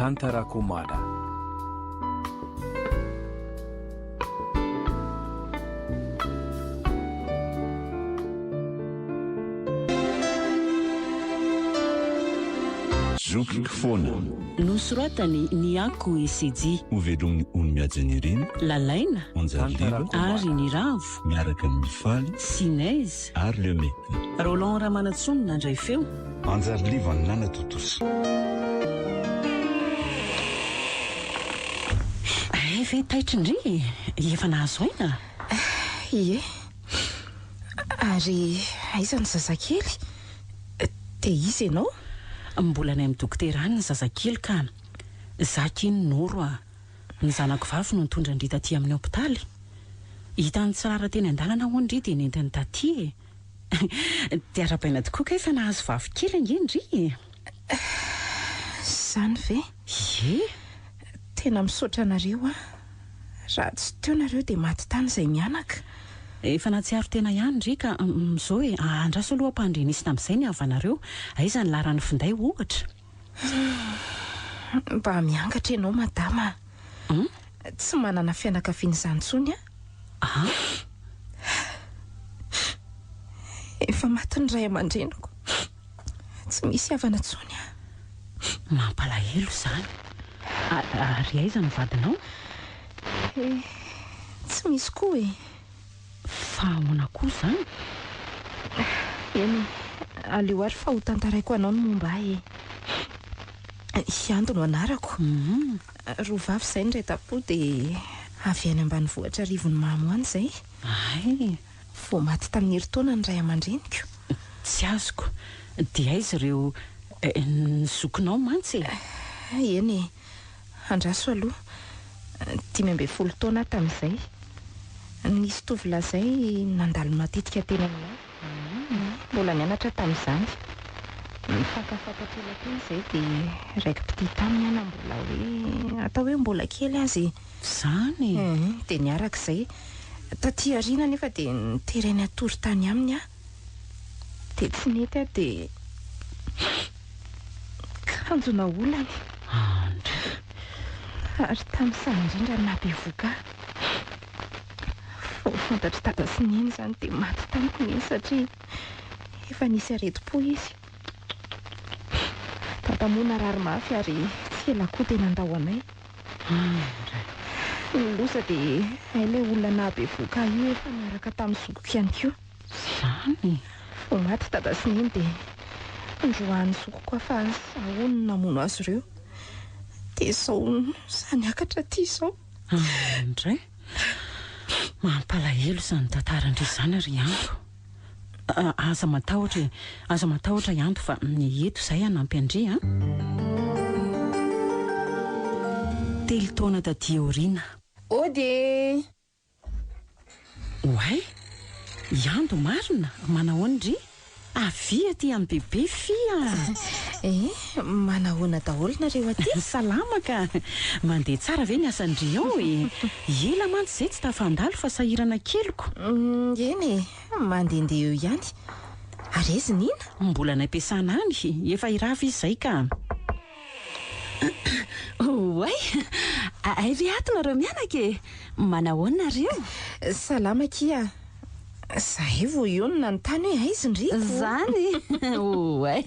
Tantarakomada. Zokiko foana. Nosoratany ny Ako Eseji. Hovelomin'i Ony Mihajanirina. Lalaina. Onjarivo. Ary Niravo. Miaraka amin'i Mifaly. Sinez. Ary Le Maitre. Roland Ramanantsoa no nandray feo. Anjariliva nanatontosa. Hay ve taitra ndry e! Efa nahazo aina? Ie. Ary aiza ny zazakely? Dia iza ianao? Mbola any amin'ny dokotera any ny zazakely ka. Za akia ny Noro a. Ny zanako vavy no nitondra an-dry taty amin'ny hopitaly. Hitany tsirara teny an-dalana hono ndry dia nentiny taty e. Dia arahabaina tokoa kay fa nahazo vavy kely ange ndry e. Izany ve? Ie. Tena misaotra anareo aho. Raha tsy teo nareo dia maty tany izay mianaka. Efa nahatsiaro tena ihany ndry ka mzao e, andraso aloha ampandrenesina amin'izay ny havanareo. Aiza ny laharan'ny finday ohatra? Mba miangatra ianao madama a! Tsy manana fianakaviana izany intsony aho. Ah! Efa maty ny ray aman-dreniko. Tsy misy havana intsony aho. Mampalahelo izany. Ary aiza ny vadinao? Eh, tsy misy koa e. Fa ahoana koa izany? Eny e, aleo ary fa ho tantaraiko anao ny momba ahy e. Hianto no anarako. Roa vavy izay ny iray tam-po dia avy any ambanivohitra Arivonimamo any izay. Hay! Vao maty tamin'ny herintaona ny ray aman-dreniko. Tsy azoko. Dia aiza ireo ny zokinao mantsy e? Eny e. Andraso aloha. 15 taona aho tamin'izay. Nisy tovolahy izay nandalo matetika teny aminay. Mbola nianatra tamin'izany. Nifankafantatra ela teny izahay dia raiki-pitia taminy aho na mbola hoe atao hoe mbola kely aza e. Izany e! Dia niaraka izay. Taty aoriana anefa dia notereny hatory tany aminy aho. Dia tsy nety aho dia kanjo naolany. Andry. Ary tamin'izany indrindra no nahabevohoka ahy. Vao fantatr'i Dada sy Neny izany dia maty tamiko Neny satria efa nisy aretim-po izy. Dada moa narary mafy ary tsy ela koa dia nandao anay. Andry. Ny loza dia hay ilay olona nahabevohoka ahy io efa niaraka tamin'ny zokiko ihany koa. Izany? Vao maty Dada sy Neny dia noroahan'ny zokiko aho fa izaho hono no namono azy ireo. Dia izao izaho niakatra aty izao. Andry. Mampalahelo izany tantaran-dry izany ry Anto. Aza matahotra e! Aza matahotra i Anto fa eto izahay hanampy an-dry a! Telo taona taty aoriana. Ody e! Oay! I Ando marina? Manahoana ndry? Avia aty amin'i Bebe fy a! Eh! Manahoana daholo nareo aty? Salama ka! Mandeha tsara ve ny asan-dry ao e? Ela mantsy izay tsy tafandalo fa sahirana keliko. Eny e! Mandehandeha eo ihany. Ary aiza i Nina? Mbola any am-piasana any. Efa hirava izy izay ka. Oay! Hay ve ato nareo mianaka e! Manahoana nareo? Salama akia. Zahay vao eo no nanontany hoe aiza ndry ko? Zany? Oay!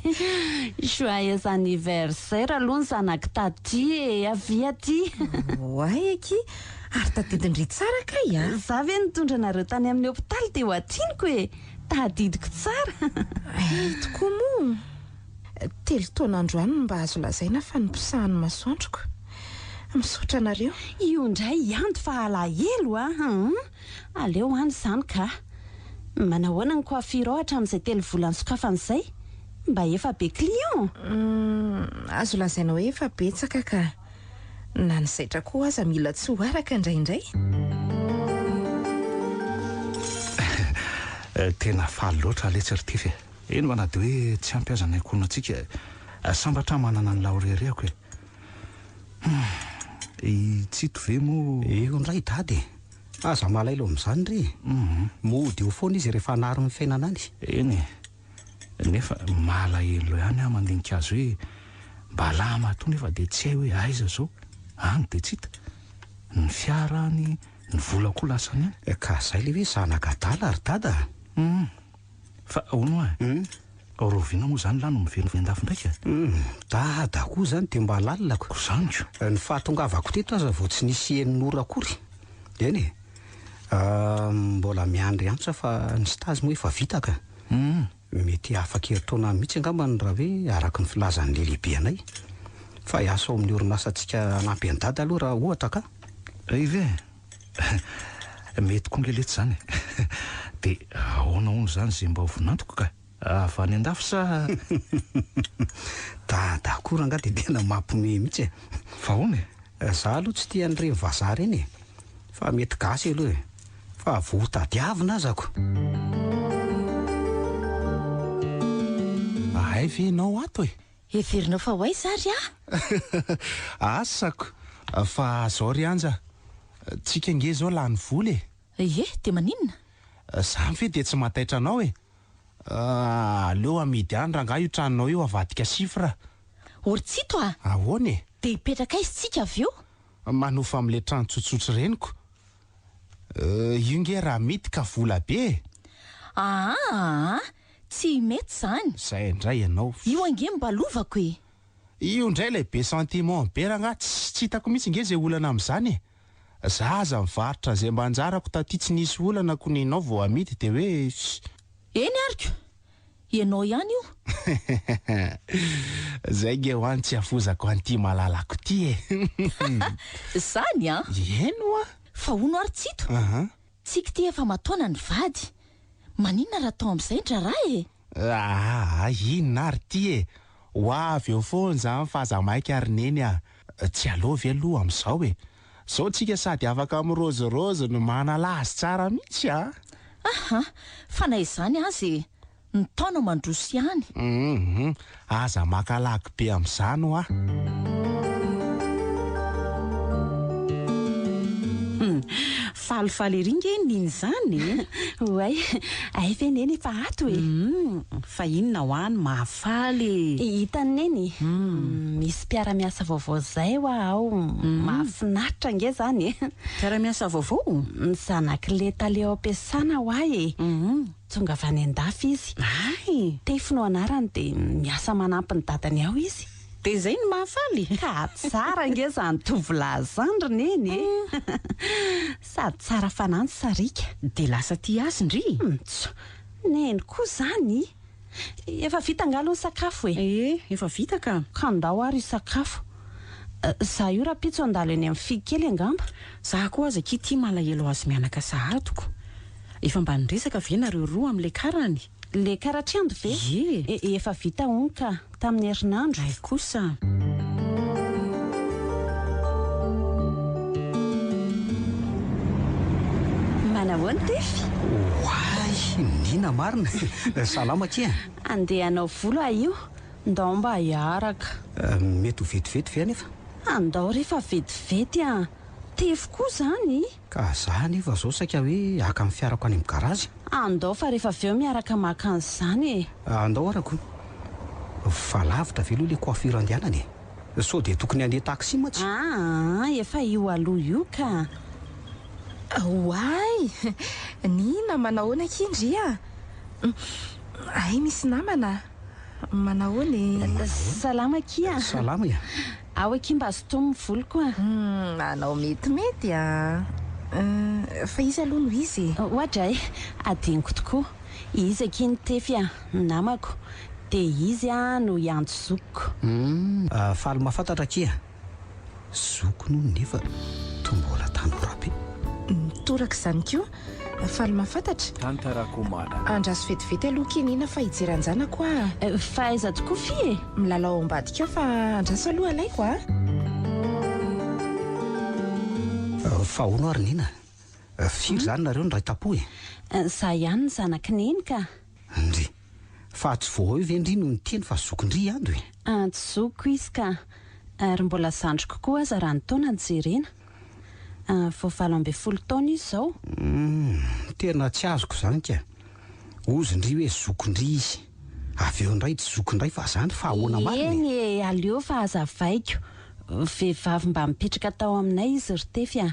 Joyeux anniversaire aloha ny zanak'i Taty e! Avia aty! Oay akia! Ary tadidin-dry tsara kay a! Za ve nitondra anareo tany amin'ny hopitaly dia ho adinoko e! Tadidiko tsara! Hay tokoa moa! Telo taona androany no mba azo lazaina fa niposahan'ny masoandroko. Misaotra anareo. Io indray hianto fa alahelo a! Hum! Aleo any izany ka! Manahoana ny coiffure ao hatramin'izay telo volana nisokafany izay? Mba efa be client? Hum! Azo lazaina hoe efa betsaka ka! Na ny zaitra koa aza mila tsy ho araka indraindray. Tena faly loatra letsy ry Tify e! Eny fa na dia hoe tsy ampy aza ny ankohonantsika e! Sambatra aho manana an'i Laorearehako e! Hum! I Tsito ve moa. Eo indray i Dada e! Aza malailo amin'izany ry e! Mody eo foana izy rehefa hanary ny fiainana any. Eny e! Nefa malahelo ihany aho mandinika azy hoe. Mba lahimatoa nefa dia tsy hay hoe aiza izao. Any dia tsy hita. Ny fiara any, ny vola koa lasany any. Ka zay le hoe zanak'adala ry dada a! Hum. Fa hono hoa e? Rahoviana moa izany lahy no miverina any an-dafy ndraika? Hum. Dada koa izany dia mba lalina ko. Ko izany ko. Ny fahatongavako teto aza vao tsy nisy enin'ora akory. Eny e. Mbola miandry antso aho fa ny stage moa efa vita ka. Hum. Mety afaka herintaona mihitsy angambany raha hoe araka ny filazan'ilay lehibe anay. Fa hiasa ao amin'ny orinasantsika hanampy an'i Dada aloha raha ohatra ka. Hay ve? Mety koa nge letsy izany e. Dia ahoana hono izany izay mba ho vinantoko ka? Avy any an-dafy sa? Dada koa rangahy dia tena mampiomehy mihitsy e. Fa ahoana e? Za aloha tsy tia an'ireny vazaha ireny e. Fa mety gasy aloha e. Fa vao ho tadiavina aza ko. Ahay ve ianao ato e? Heverinao fa ho aiza ary aho? Asako, fa zao ry Anja, tsika ange zao lany vola e. Ie, dia maninona? Zany ve dia tsy mahataitra anao e? Aleo amidy any rangahy io tranonao io avadika chiffre. Ory Tsito a! Ahoana e? Dia hipetraka aiza tsika avy eo? Manofa amin'ilay trano tsotsotry reniko. Io nge raha amidy ka vola be e! Aa aa! Tsy mety izany! Izay indray ianao. Io ange mba lovako e! Io indray ilay be sentiment be rangahy, tsy hitako mihitsy nge izay olana amin'izany e! Za aza mivarotra an'izay mba anjarako taty tsy nisy olana ko nenao vao amidy de hoe. Eny ary ko! Ianao ihany io. Zay nge ho any tsy afozako an'ity malalako ty e! Zany an! Eny oa! Fa hono ary Tsito, Tsiky ty efa mataona ny vady, maninona raha atao amin'izay ny raharaha e? Aa inona ary ty e! Ho avy eo foana izany fa aza maika ry Neny a! Tsy aleo ve aloha amin'izao e! Zao tsika sady afaka mirôzirôzy no manala azy tsara mihitsy a! Aha! Fa na izany aza e! Ny taona mandroso ihany. Hum aza maka lagy be amin'izany hoa. Hum, falifaly ery nge niny izany e! Oay, hay ve Neny efa ato e? Hum, fa inona hoa no mahafaly e? Hitan'i Neny? Hum, misy mpiara-miasa vaovao izay hoa ao, mahafinaritra ange izany e! Mpiara-miasa vaovao? Ny zanak'ilay tale ao am-piasana hoa e! Tonga avy any an-dafy izy. Hay! Tefy no anarany dia miasa manampy ny dadany ao izy. Dia izay no mahafaly? Ka tsara ange izany tovolahy izany ry Neny e! Sady tsara fanahy no sariaka. Dia lasa tia azy ndry? Ntso! Neny koa izany! Efa vita angaha aloha ny sakafo e? Ee, efa vita ka. Ka ndao ary hisakafo. Za io rahampitso handalo eny amin'ny fy kely angamba. Za koa aza akia tia malahelo azy mianaka sahadiko. Efa mba niresaka ve nareo roa amin'ilay karany? Le karatriando ve? Ie. E, efa vita hono ka, tamin'ny herinandro. Hay kosa. Manahoana Tefy? Oay, Nina marina. Salama akia. Andeha hanao volo aho io, ndao mba hiaraka. Mety ho vetivety ve anefa? Andao re fa vetivety a! Tefy koa izany. Ka za anefa zao saika hoe haka ny fiarako any amin'ny garazy. Andao fa rehefa avy eo miaraka maka an'izany e! Andao arako. Fa lavitra ve aloha ilay coiffure andehanana e? Sao dia tokony handeha taxi mantsy? Aa efa io aloha io ka! Oay! Nina, manahoana akia ndry a? Hay misy namana. Manahoana e? Salama akia. Salama e. Ao akia mba sintomy ny voloko a. Humm, anao metimety a. Fa iza aloha no izy e? Oadray, adinoko tokoa. Izy akia no Tefy a, namako. Dia izy no hiantso zokiko. Humm, faly mahafantatra akia. Zokiny hono nefa toa mbola tanora be. Toraka izany koa. Faly mahafantatra. Tantarakomana. Andraso vetivety aloha ki Nina fa hijery anjanako ah. Fa aiza tokoa fy e? Milalao ao ambadika ao fa andraso aloha alaiko ah. Fa ahoana ary Nina? Firy izany nareo no ray tampo e? Za ihany ny zanak'i Neny ka. Ndry. Fa tsy vao eo ve ndry no niteny fa zokin-dry Ando e? Tsy zokiko izy ka. Ary mbola zandriko koa aza raha ny taona no jerena. Vao 18 taona izy izao. Humm, tena tsy azoko izany ka. Hozy ndry hoe zokin-dry izy. Avy eo indray tsy zoky indray fa zany fa ahoana marina e? Eny e, aleo fa hazavaiko. Vehivavy mba mipetraka tao aminay izy ry Tefy a.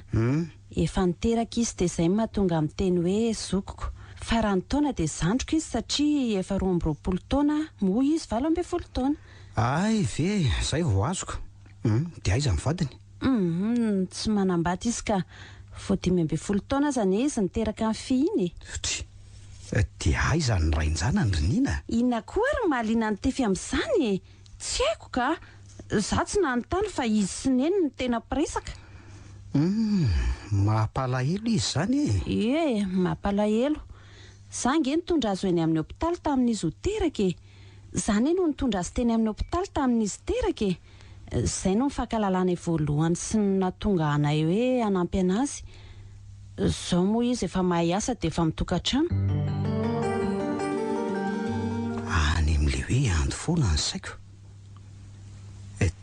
Efa niteraka izy dia izay no mahatonga ahy miteny hoe zokiko. Fa raha ny taona dia zandriko izy satria efa 22 taona aho, moa izy 18 taona. Hay ve, izay vao azoko. Hum, dia aiza ny vadiny? Hum, tsy manambady izy ka. Vao 15 taona aza anie izy niteraka an'i Fy iny e. Dry. Dia aiza ny rain-janany ry Nina? Inona koa ary no mahaliana an'i Tefy amin'izany e? Tsy haiko ka! Za tsy nanontany fa izy sy neny no tena mpiresaka. Humm, mampalahelo izy izany e! Ie, mampalahelo. Za ange nitondra azy ho eny amin'ny hopitaly tamin'izy ho teraka e! Za anie no nitondra azy teny amin'ny hopitaly tamin'izy teraka e! Izay no nifankahalalanay voalohany sy ny nahatonga anay hoe hanampy anazy. Izao moa izy efa mahay asa dia efa mitokantrano. Any amin'ilay hoe ando foana ny saiko.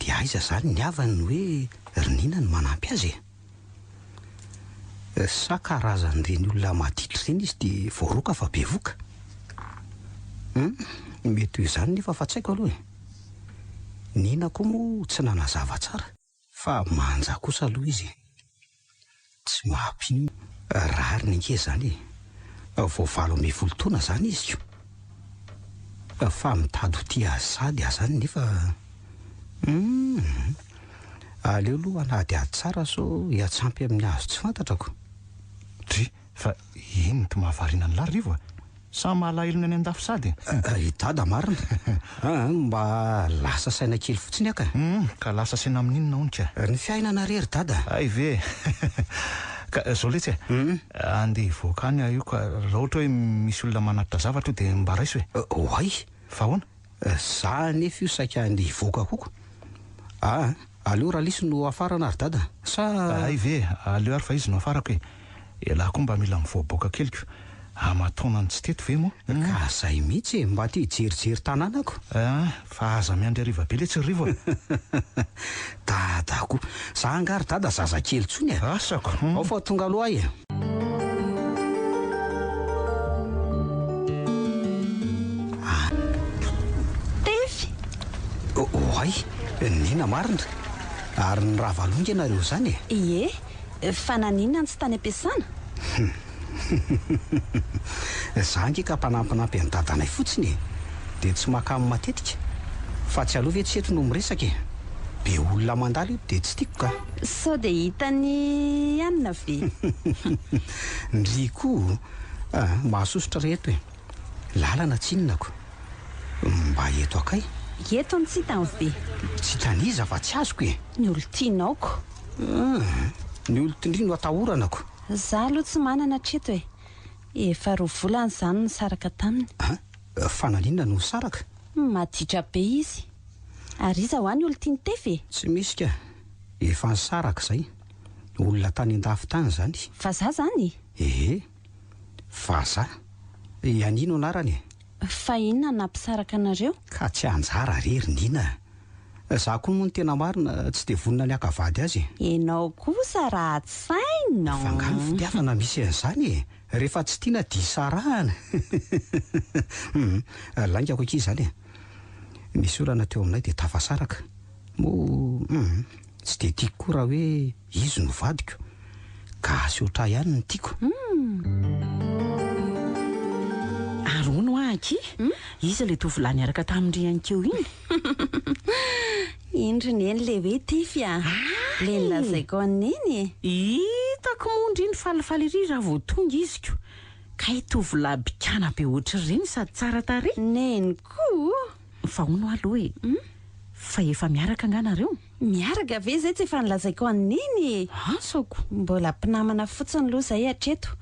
Dia aiza izany ny havany no hoe ry Nina no manampy azy e? Sa karazan'ireny olona maditra ireny izy dia voaroaka fa bevoka? Hum, mety ho izany nefa fa tsy haiko aloha e. Nina koa moa tsy nanazava tsara. Fa manja kosa aloha izy e! Tsy mampino. Rariny ange izany e! Vao 18 taona izany izy ko! Fa mitady ho tia azy sahady aho izany nefa humm! Aleo aloha hanadihady tsara sao hiatsampy amin'ny hazo tsy fantatra ko! Dry, fa inona ity mahavariana an'lah ry Rivo a? Sa malahelo ny any an-dafy sady? I Dada marina a! Mba lasa saina kely fotsiny aho ka! Hum, ka lasa saina amin'inona hono ka? Ny fiainana re ry Dada! Hay ve e! Ka zao letsy e! Andeha hivoaka any aho io ka raha ohatra hoe misy olona manatitra zavatra io dia mba raiso e! Oay! Fa ahoana? Za anefa io saika andeha hivoaka koa ko! Aa! Aleo Ralisy no hafarana ry Dada sa. Hay ve e! Aleo ary fa izy no hafarako e! Elah koa mba mila mivoaboaka kely ko! Aman-taonany tsy teto ve moa? Ka zay mihitsy e! Mba te hijerijery tanàna ko! Aa! Fa aza miandry hariva be letsy ry Rivo a! Dada ko! Za angaha ry Dada zazakely intsony e! Asako! Ao fa tonga aloha aho e! Tefy! Oay! Nina marina! Ary ny Ravalo ange nareo izany e! Ie, fa naninona no tsy tany am-piasana? Za ange ka mpanampinampy an'i dadanay fotsiny e! Dia tsy makamo matetika. Fa tsy aleo ve tsy eto no miresaka e! Be olona mandalo eto dia tsy tiako ka! Sao dia hitan'i anona ve? Ndry koa ah, mahasosotra re eto e! Lalana tsinona ko! Mba eto akay? Eto no tsy hitany ve? Tsy hitan'iza fa tsy azoko e! Ny olon-tianao ko! Hum, ny olon-tindry no atahorana ko! Za aloha tsy manana hatreto e! Efa roa volana izany nisaraka taminy. An? Fa naninona no nisaraka? Maditra be izy. Ary iza hoa ny olon-tian'i Tefy e? Tsy misy ka. Efa nisaraka izay. Olona tany an-dafy tany izany. Vazaha izany? Ehe. Vazaha. I Annie no anarany e. Fa inona no nampisaraka anareo? Ka tsy anjara re ry Nina a. Za koa moa ny tena marina tsy dia vonona ny haka vady azy e. Enao kosa ratsy saina Fa nga ny fitiavana misy an'izany e. Rehefa tsy tiana dia sarahana. Hum, laingako akia izany e. Nisy olana teo aminay dia tafasaraka. Moa hum, tsy dia tiako koa raha hoe izy no vadiko. Gasy ohatr'ahy ihany no tiako. Ary hono hoa akia, iza ilay tovolahy niaraka tamin-dry Ankeo iny? Iny ry Neny le hoe Tify a! Le nolazaiko an'i Neny e! Hitako moa ndry nifalifaly ery raha vao tonga izy ko! Kay tovolahy bikàna be ohatr'ireny sady tsara tarehy! Neny koa! Fa hono aloha e! Fa efa miaraka angaha nareo? Miaraka ve izay tsy efa nolazaiko an'i Neny e! Asako! Mbola mpinamana fotsiny aloha izay hatreto.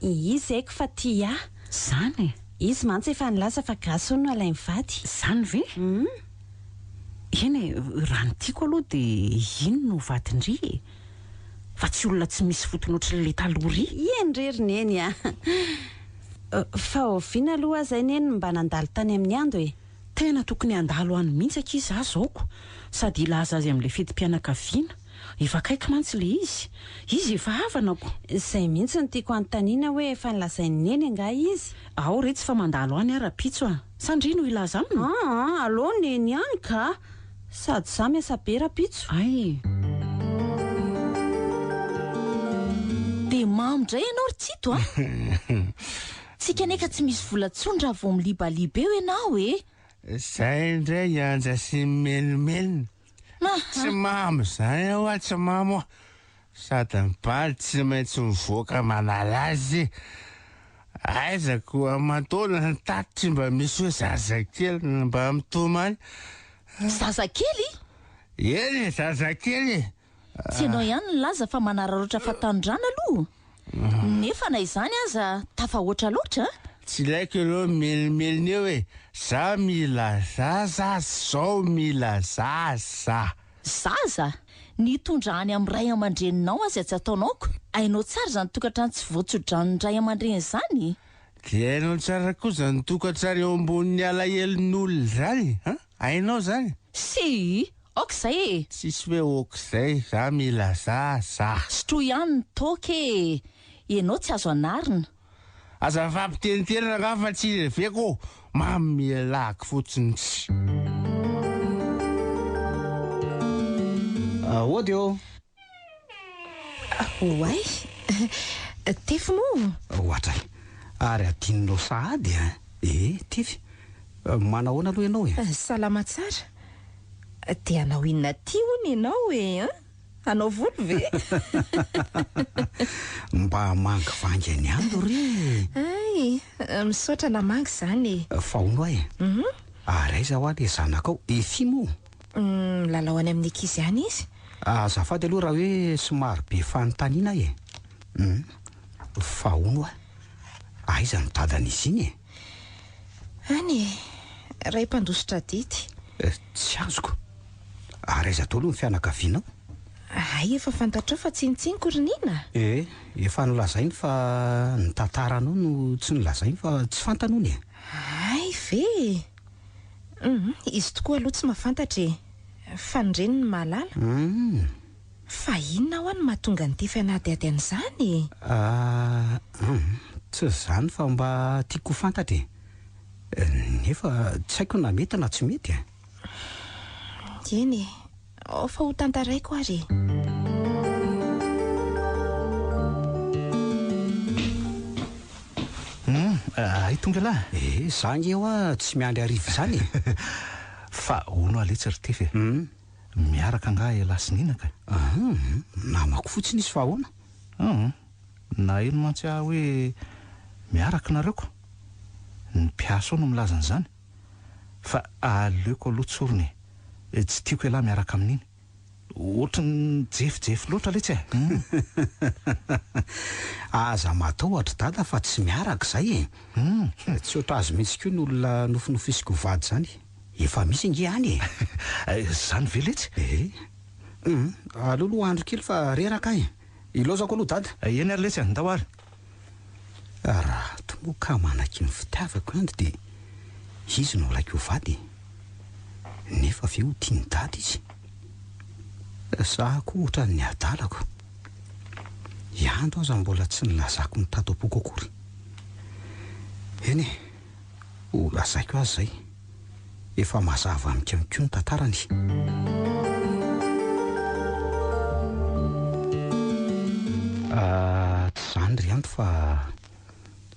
Izy haiko fa tia ahy. Izany e! Izy mantsy efa nilaza fa gasy hono no alainy vady. Izany ve? Eny e, raha ny tiako aloha dia iny no vadin-dry e! Fa tsy olona tsy misy fotony ohatran'ilay taloha ry. Eny re ry Neny a! Fa oviana aloha aho izay Neny no mba nandalo tany amin'ny Ando e? Tena tokony handalo any mihitsy akia za zao ko! Sady hilaza azy amin'ilay fetim-pianakaviana. Efa akaiky mantsy ilay izy. Izy efa havana ko. Izay mihitsy no tiako hanontaniana hoe efa nolazain'i Neny angaha izy? Ao re tsy fa mandalo any aho rahampitso a! Sa ndry no hilaza aminy? Aa, aleo Neny ihany ka! Sady za miasa be rahampitso. Hay! Dia mamo indray ianao ry Tsito a! Tsika anie ka tsy misy vola intsony raha vao milibaliba eo ianao e! Zay indray i Anja sy mimenomenona. Tsy mamo zany aho a, tsy mamo aho. Sady ny baly tsy maintsy mivoaka manala azy. Aiza koa aman-taona ny tatitry mba misy hoe zazakely mba mitomany. Zazakely? Eny e, zazakely e. Tsy ianao ihany nilaza fa manararaotra fahatanorana aloha. Nefa na izany aza tafahoatra loatra a! Tsy ilaiko ireo mimenomenona eo e! Za mila zaza zao mila zaza! Zaza? Ny hitondra any amin'ny ray aman-dreninao aza tsy ataonao ko! Hainao tsara izany tokantrano tsy voatsodranon'ny ray aman-dreny izany? Dia hainao tsara koa izany tokantrano eo ambonin'ny alahelon'olona izany an! Hainao izany? Si! Aoka izay e! Tsisy hoe ok izay, za mila zaza. Sotroy ihany ny toaka e! Ianao tsy azo anarina. Aza mifampiteniteny rangaha fa tsy reveko ô! Mamelako fotsiny tsy. Ody ô! Oay! Tefy moa? Ohatray! Ary adinonao sahady an! Eh, Tefy! Manahoana aloha ianao e? Salama tsara. Dia hanao inona aty hono ianao e? An? Hanao volo ve? Mba hamangivangy an'i Ando re e! Hay, misaotra namangy izany e! Fa hono aho e! Ary aiza hoa ilay zanakao? Efy moa? Milalao any amin'ny ankizy any izy. Azafady aloha raha hoe somary be fanontaniana aho e! Fa hono hoa, aiza ny dadan'izy iny e? Any e! Ray mpandositra adidy. Tsy azoko. Ary aiza daholo ny fianakavianao? Hay efa fantatrao fa tsinotsinoko ry Nina? Eh, efa nolazainy fa ny tantaranao no tsy nolazainy fa tsy fantany hono e! Hay ve e! Hum, izy tokoa aloha tsy mahafantatra e! Fa ny reniny mahalala. Hum. Fa inona hoa no mahatonga an'i Tefy hanadihady an'izany e? Ah, hum, tsy izany fa mba tiako ho fantatra e. Nefa tsy haiko na mety na tsy mety e. Eny e, ao fa ho tantaraiko ary e. Hum, hay tonga elah. Eh, za nge hoa tsy miandry hariva izany e. Fa hono aho letsy ry Tefy e. Hum. Miaraka angaha elah sy Nina ka? Hum, namako fotsiny izy fa ahoana? Hum, naheno mantsy aho hoe miaraka nareo ko. Ny mpiasa ao no milaza an'izany. Fa aleoko aloha tsorina e. Tsy tiako elah miaraka amin'iny. Ohatry ny jefijefy loatra letsy e. Hum. Aza matahotra dada fa tsy miaraka izay e. Hum. Tsy ohatr'azy mihitsy koa ny olona nofinofisiko ho vady izany. Efa misy ange any e! Zany ve letsy? Eh! Hum, aleo aloha andro kely fa reraka aho e! Ilaozako aloha dada! Eny ary letsy a, ndao ary! Raha toa moa ka manaiky ny fitiavako i Andry dia izy no alaiko ho vady e! Nefa ve ho tian'i dada izy? Za koa ohatran'ny adalako. I Andro aza mbola tsy nilazako ny tato am-poko akory. Eny e! Ho lazaiko azy izay. Efa mazava amiko ihany koa ny tantarany. Ah, tsy izany ry Anto fa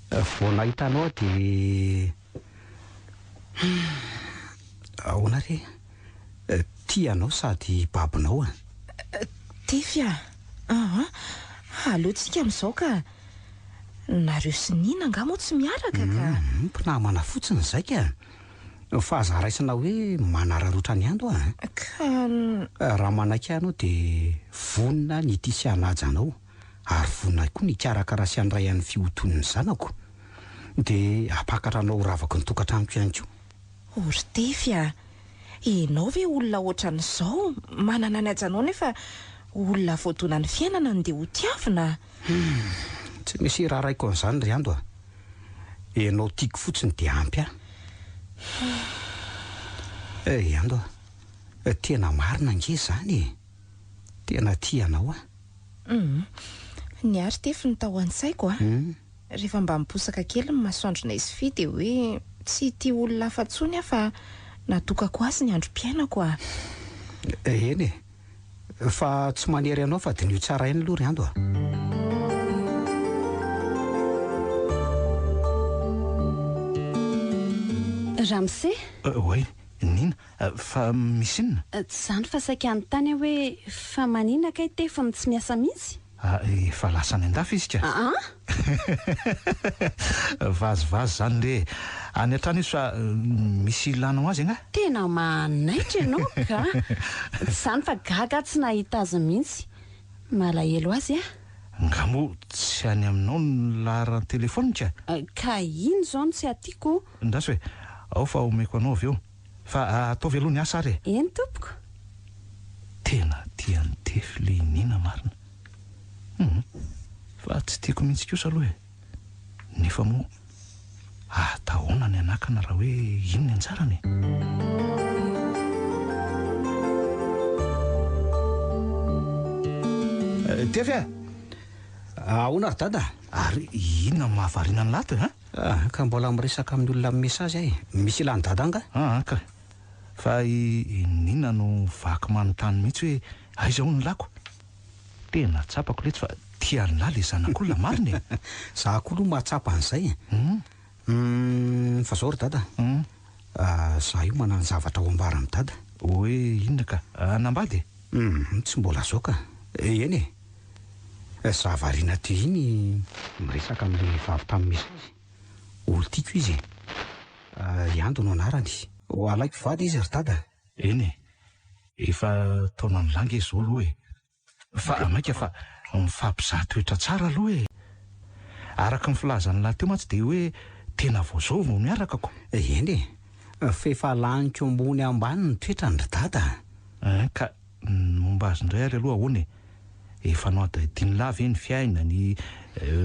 vao nahita anao aho dia hum, ahoana re? Tia anao sady babonao ah. Tefy ah! Aa, aleontsika amin'izao ka. Nareo sy Nina angaha moa tsy miaraka ka? Humm, mpinamana fotsiny izay ka. Fa aza raisina hoe manararaotra ny ando a. Ka. Raha manaiky ahy ianao dia vonona ny hitia sy hanaja anao ary vonona koa ny hikarakara sy handray an'ny fihoton'ny zanako. Dia hampakatra anao ho ravaky ny tokantranoko ihany koa. O ry Tefy a! Ianao ve olona ohatran'izao, manana ny hajanao nefa olona voadonan'ny fiainana no ndeha ho tiavina? Humm, tsy misy iraharaiko an'izany ry Ando a! Ianao tiako fotsiny dia ampy ahy. Eh, Ando a, tena marina ange izany e! Tena tia anao aho. Hum. Ny ahy ry Tefy no tao an-tsaiko a. Rehefa mba miposaka kely ny masoandronay sy Fy dia hoe tsy hitia olona hafa intsony aho fa natokako azy ny androm-piainako a. Eny e. Fa tsy manery anao fa diniho tsara ihany aloha ry Ando a. Ramose? Oay, Nina, fa misy inona? Tsy izany fa saika hanontany aho hoe fa maninona kay Tefy no tsy miasa mihitsy? Ah, efa lasa any an-dafy izy ka. Aa! Vazivazy izany re e. Any hatrany izy fa misy ilànao azy angaha? Tena manaitra ianao ka! Tsy izany fa gaga aho tsy nahita azy mihitsy. Malahelo azy aho. Nga moa tsy any aminao ny laharan-telefaoniny ka? Ka iny izao no tsy atiako. Ndraso e, ao fa omeko anao avy eo. Fa ataovy aloha ny asa ary e! Eny tompoko. Tena tian'i Tefy le Nina marina. Hum. Fa tsy tiako mihitsy kosa aloha e. Nefa moa atahoana ny hanakana raha hoe iny ny anjarany e. Tefy a! Ahoana ry dada? Ary inona no mahavariana an'i Lato e? An? Ah, ka mbola miresaka amin'ny olona amin'ny message aho e. Misy ilan'i dada angaha? Ah ka. Fa i Nina no vaky manontany mihitsy hoe aiza hono ny lako? Tena tsapako letsy fa tia an'lah le zanak'olona marina e! Za koa aloha mahatsapa an'izay e. Humm, fa zao ry dada a, za io manana zavatra ho ambara amin'i dada. Hoe inona ka? Hanambady e? Humm, tsy mbola zao ka. Eny e. Za variana teo iny miresaka amin'ilay vavy tamin'ny message. Olon-tiako izy e. I Ando no anarany. Ho alaiko vady izy ry dada. Eny e. Efa taonan'ny lahy nge izao aloha e. Fa mainka fa mifampizaha toetra tsara aloha e. Araka ny filazan'ny lahy teo mantsy dia hoe tena vao izao vao miaraka ko. Eny e. F'efa laniko ambony ambany ny toetrany ry dada a. Ein ka Ny momba azy indray ary aloha ahoana e? Efa nohadihadian'lah ve ny fiainany,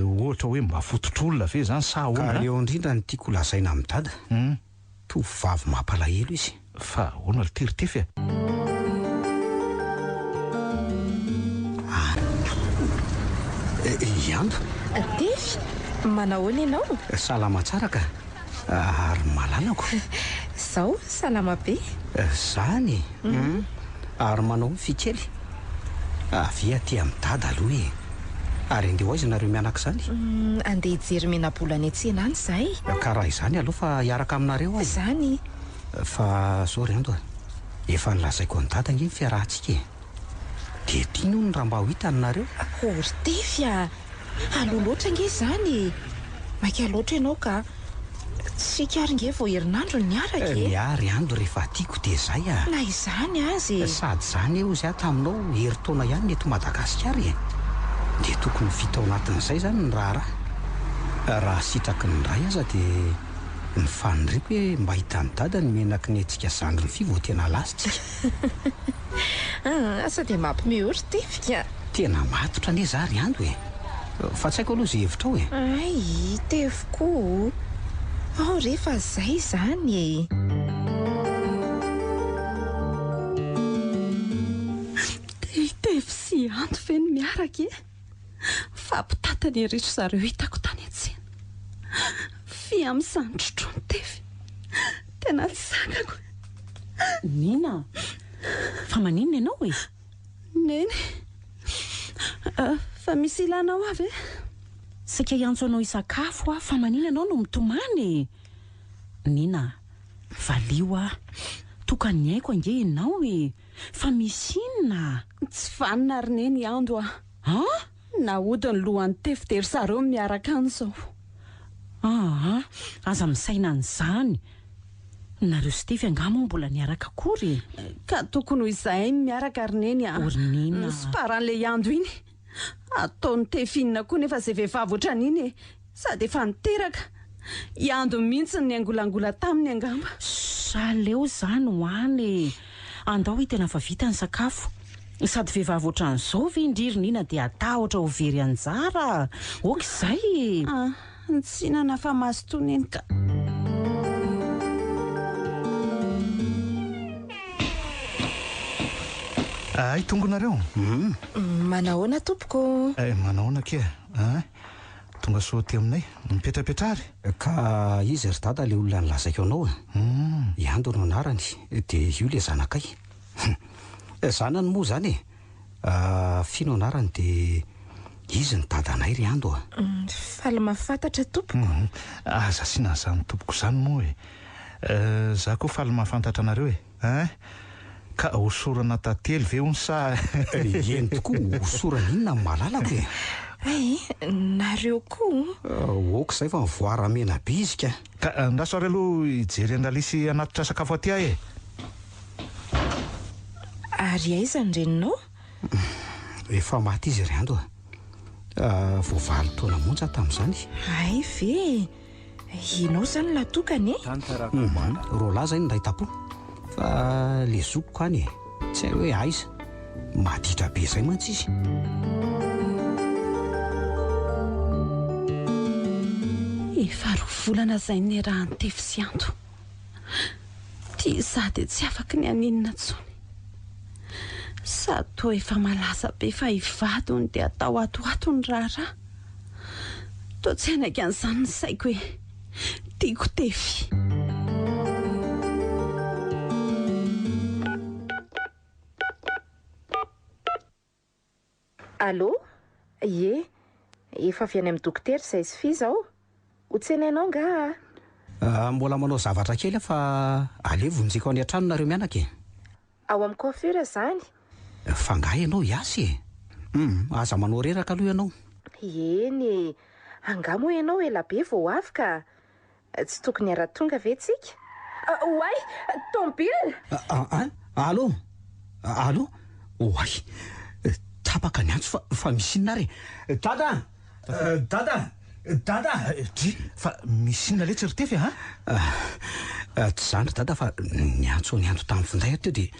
ohatra hoe mba fototr'olona ve izany sa ahoana Ka an? eo indrindra no tiako holazaina amin'i Dada, tovovavy mampalahelo izy. Fa ahoana ry ty ry Tefy a? I Ando. Tefy, manahoana ianao? Salama tsara ka. Ary malalako. Zao salama be. Zany e! Hum. Ary manao ny fikely. Avia aty amin'i dada aloha e. Ary andeha ho aiza nareo mianaka izany? Hum, andeha hijery menabola any an-tsena any izahay. Ka raha izany aleo fa hiaraka aminareo aho e. Zany. Fa zao ry Ando a. Efa nolazaiko an'i dada ange ny fiarahantsika e. Dia tiany hono raha mba ho hitany nareo. Oh ry Tefy a! Aloha loatra ange izany e! Maika loatra ianao ka! Tsika ary nge vao herinandro no niaraka e! Ny ahy ry Ando rehefa tiako dia izay a! Na izany aza e! Sady izany hozy aho taminao herintaona ihany ny eto Madagasikara e! Dia tokony ho vita ao anatin'izay izany ny raharaha. Raha sitraky ny Ray aza dia ny faniriako hoe mba hitan'i Dada ny menaky ny antsika zandriny fy vao tena lasa tsika. Aa, sao dia mampime eo ry Tefika. Tena matotra anie za ry Ando e! Fa tsy haiko aloha izay hevitrao e! Hay, Tefy koa o! Ao re fa zay izany e! Dia i Tefy sy i Ando ve no miaraka e? Mifampitatana ery ry zareo hitako tany an-tsena. Fy amin'izany trotroin'i Tefy. Tena tsy zakako e! Nina, fa maninona ianao e? Neny, fa misy ilanao ahy ve? Saika hiantso anao hisakafo aho, fa maninona ianao no mitomany e? Nina, valio aho. Tokan'ny aiko ange ianao e! Fa misy inona? Tsy vanona ry Neny Ando a! An? Naody ny lohan'i Tefy dia ry zareo no miaraka any izao. Aa, aza misaina an'izany. Nareo sy Tefy angaha moa mbola niaraka akory e? Ka tokony ho izahay no miaraka ry Neny a! O ry Nina a! Nisiparan'ilay Ando iny. Ataon'i Tefy inona koa nefa izay vehivavy ohatran'iny e! Sady efa niteraka. I Ando mihitsy no niangolangola taminy angamba. Ssss aleo izany ho any e! Andao hitena fa vita ny sakafo. Sady vehivavy ohatran'izao ve ndry ry Nina dia hatahotra ho very anjara? Ok izay e! Ah, tsy hinana fa mazotoa Neny ka. Hay tonga nareo. Manahoana tompoko? Eh, manahoana akia a? Tonga soa aty aminay. Mipetrapetraha ary. Ka iza ry dada ilay olona nilazaiko anao e? I Ando no anarany, dia io ilay zanakay. Zanany moa izany e! Fy no anarany dia izy no dadanay ry Ando a! Faly mahafantatra tompoko. Aza asiana an'izany tompoko izany moa e! Za koa faly mahafantatra anareo e! Hein? Ka hosorana tantely ve hono sa. Eny tokoa, hosorana inona ny malalako e? Hay, nareo koa. Ok izay fa mivoara mena be izy ka. Ka andraso ary aloha hijery an-dRalisy hanatitra sakafo aty aho e! Ary aiza ny reninao? Efa maty izy ry Ando a! Vao valo taona monja aho tamin'izany. Hay ve e! Ianao izany latokana e? Hum, roalahy izay no niray tampo. Fa le zokiko any e, tsy hay hoe aiza. Maditra be izay mantsy izy. Efa roa volana izay no niarahan'i Tefy sy Anto. Ity izaho dia tsy afaky ny haninona intsony. Sady toa efa malaza be fa hivady hono dia atao ato ho ato ny raharaha. Toa tsy hanaiky an'izany ny saiko e! Tiako Tefy. Allô? Ie, efa avy any amin'ny dokotera izay sy Fy izao. Ho tsenainao angaha? Ah, mbola manao zavatra kely aho fa aleo vonjeko any an-trano nareo mianaka e! Ao amin'ny coiffure izany? Fa angaha ianao hiasa e? Hum, aza manao reraka aloha ianao. Eny e! Angaha moa ianao ela be vao ho avy ka! Tsy tokony hiara-tonga ve tsika? Oay! Tomobile! An? Allô? Allô? Oay! Tapaka ny antso fa, fa misy inona ary e? Dada! Dada! Dada! Dry, fa misy inona letsy ry Tefy a? Tsy izany ry Dada fa niantso an'i Ando tamin'ny finday aho teo dia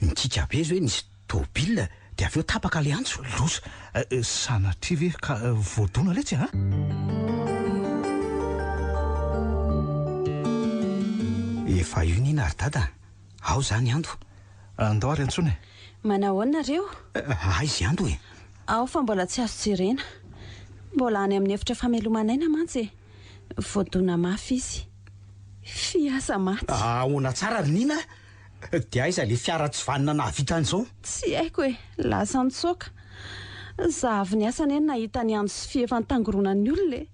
nikiaka be izy hoe nisy tôbila dia avy eo tapaka ilay antso. Loza! Sanatria ve ka voadona letsy a? Efa io nina ry Dada, ao izany Ando. Andao ary antsoina e! Manahoana nareo? Aiza i Ando e? Ao fa mbola tsy azo jerena. Mbola any amin'ny efitra fameloman'aina mantsy e. Voadona mafy izy. Fy aza maty. Ahoana tsara ry Nina a? Dia aiza ilay fiara tsy vanona nahavita an'izao? Tsy haiko e. Lasa nitsoaka. Za avy niasa anie no nahita an'i Ando sy Fy efa nitangoronan'ny olona e.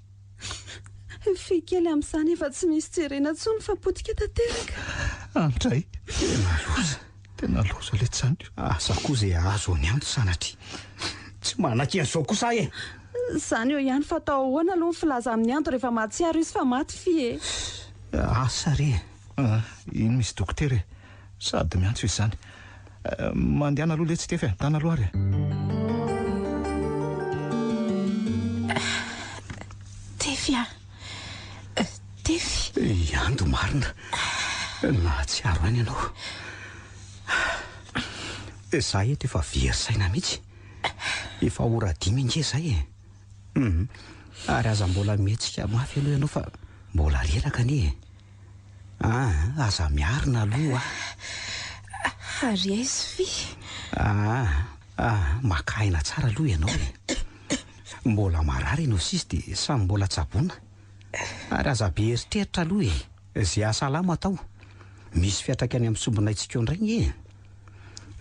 Fy kely amin'izany efa tsy misy jerena intsony fa potika tanteraka. Andray. Tena loza. Tena loza letsy zany. Asa koa izay ahazo an'i Ando sanatria. Tsy manaiky an'izao kosa aho e. Izany eo ihany fa atao ahoana aloha ny filaza amin'i Ando rehefa mahatsiaro izy fa maty Fy e. Asa re e. Ah, iny misy dokotera e. Sady miantso izy izany. Mandehana aloha letsy Tefy a, ndana aloha ary e. Tefy a! Tefy! I Ando marina. Nahatsiaro aina ianao. Za eto efa very saina mihitsy. Efa ora dimy ange izay e. Hum, ary aza mbola mihetsika mafy aloha ianao fa mbola reraka anie e. Aa, aza miarina aloha a. Ary aiza Fy? Aa, aa, maka aina tsara aloha ianao e. Mbola marary ianao sisy dia samy mbola tsaboina. Ary aza be eritreritra aloha e. Izay hahasalama atao. Misy fiantraikany amin'ny sombinaintsika eo indray anie e.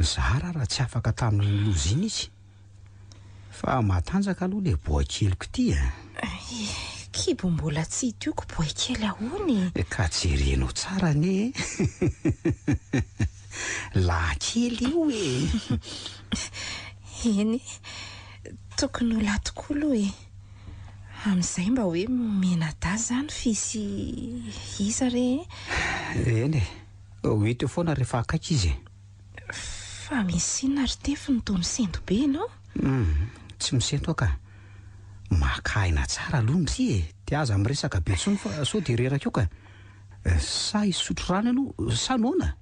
Zara raha tsy afaka tamin'iny loza iny izy. Fa matanjaka aloha le boay keliko ity a! Kibo mbola tsy hitioko boay kely ahoana e? Ka jerenao tsara anie e! Lahy kely io e! Eny e, tokony ho lahy tokoa aloha e! Amin'izay mba hoe mianadahy izany fy sy iza re e? Eny e, ho hita eo foana rehefa akaiky izy e! Fa misy inona ry Tefy no toa misento be ianao? Humm, tsy misento aho ka. Maka aina tsara aloha ndry e! Dia aza miresaka be intsony fa sao dia reraka eo ka. Sa hisotro rano ianao sa noana?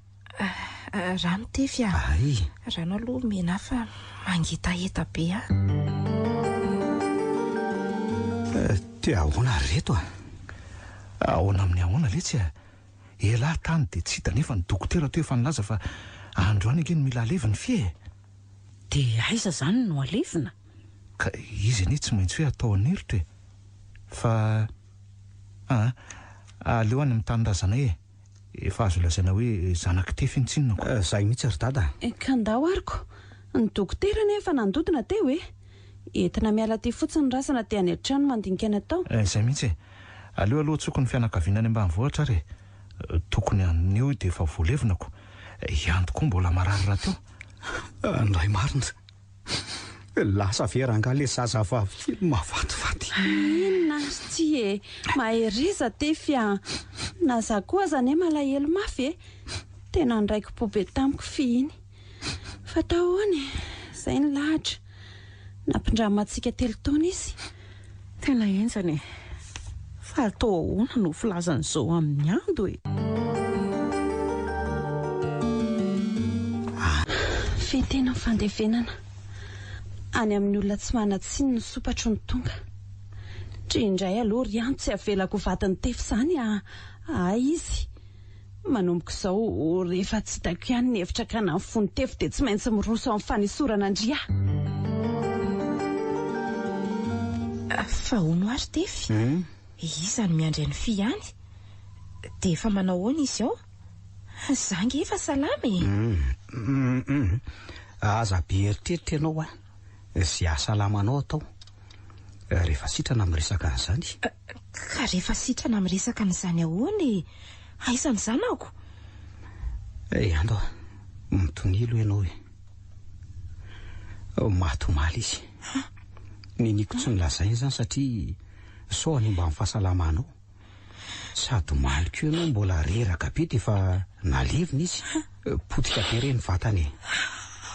Rano Tefy a! Ay! Rano aloha omena ahy fa mangetaheta be aho. Dia ahoana ry reto a? Ahoana amin'ny ahoana letsy a? Elah tany dia tsy hita nefa ny dokotera teo efa nilaza fa androany ange no mila aleviny fy e! Dia aiza izany no alevina? Ka izy anie tsy maintsy hoe atao an'eritra e! Fa aa aleo any amin'ny tanindrazanay e! Efa azo lazaina hoe zanak'i Tefy iny tsinona ko. Zay mihitsy ry dada a! Ka ndao ary ko! Ny dokotera anie efa nandodona teo e! Entina miala aty fotsiny ny razana dia any an-trano mandinika ny atao. Izay mihitsy e! Aleo aloha antsoiko ny fianakaviana any ambanivohitra ary e! Tokony anio dia efa voalevina ko! I Andy koa mbola marary rahateo. Ny ray marina. Lasa ve rangahy le zazavavy kely mahafatifaty. Inona ary ty e! Mahereza Tefy a! Na za koa aza anie malahelo mafy e! Tena niraiki-po be tamiko fihiny. Fa atao ahoana e! Zay ny lahatra. Nampindramantsika 3 taona izy. Tena henjana e! Fa atao ahoana no filazana izao amin'ny ando e? Fitena ny fandevenana. Any amin'ny olona tsy manan-tsiny ny sopatro no tonga. Dry indray aloha ry Ando tsy avelako ho vadin'i Tefy izany a! Ahy izy. Manomboka izao, rehefa tsy hitako ihany ny hevitra ka na ny fon'i Tefy dia tsy maintsy miroso amin'ny fanesorana an-dry aho. Fa hono ary Tefy, iza no miandry an'i Fy any? Dia efa manao ahoana izy ao? Za ange efa salama e! Hum, aza be eritreritra ianao a! Izay hahasalama anao atao. Rehefa sitrana miresaka an'izany. Ka rehefa sitrana miresaka an'izany ahoana e? Aiza ny zanako? Eh, Ando a, mitonilo ianao e. Maty omaly izy. Niniako tsy nolazaina izany satria sao hanimba ny fahasalamanao. Sady omaly koa ianao mbola reraka be dia efa nalevina izy. Potika be re ny vatany e.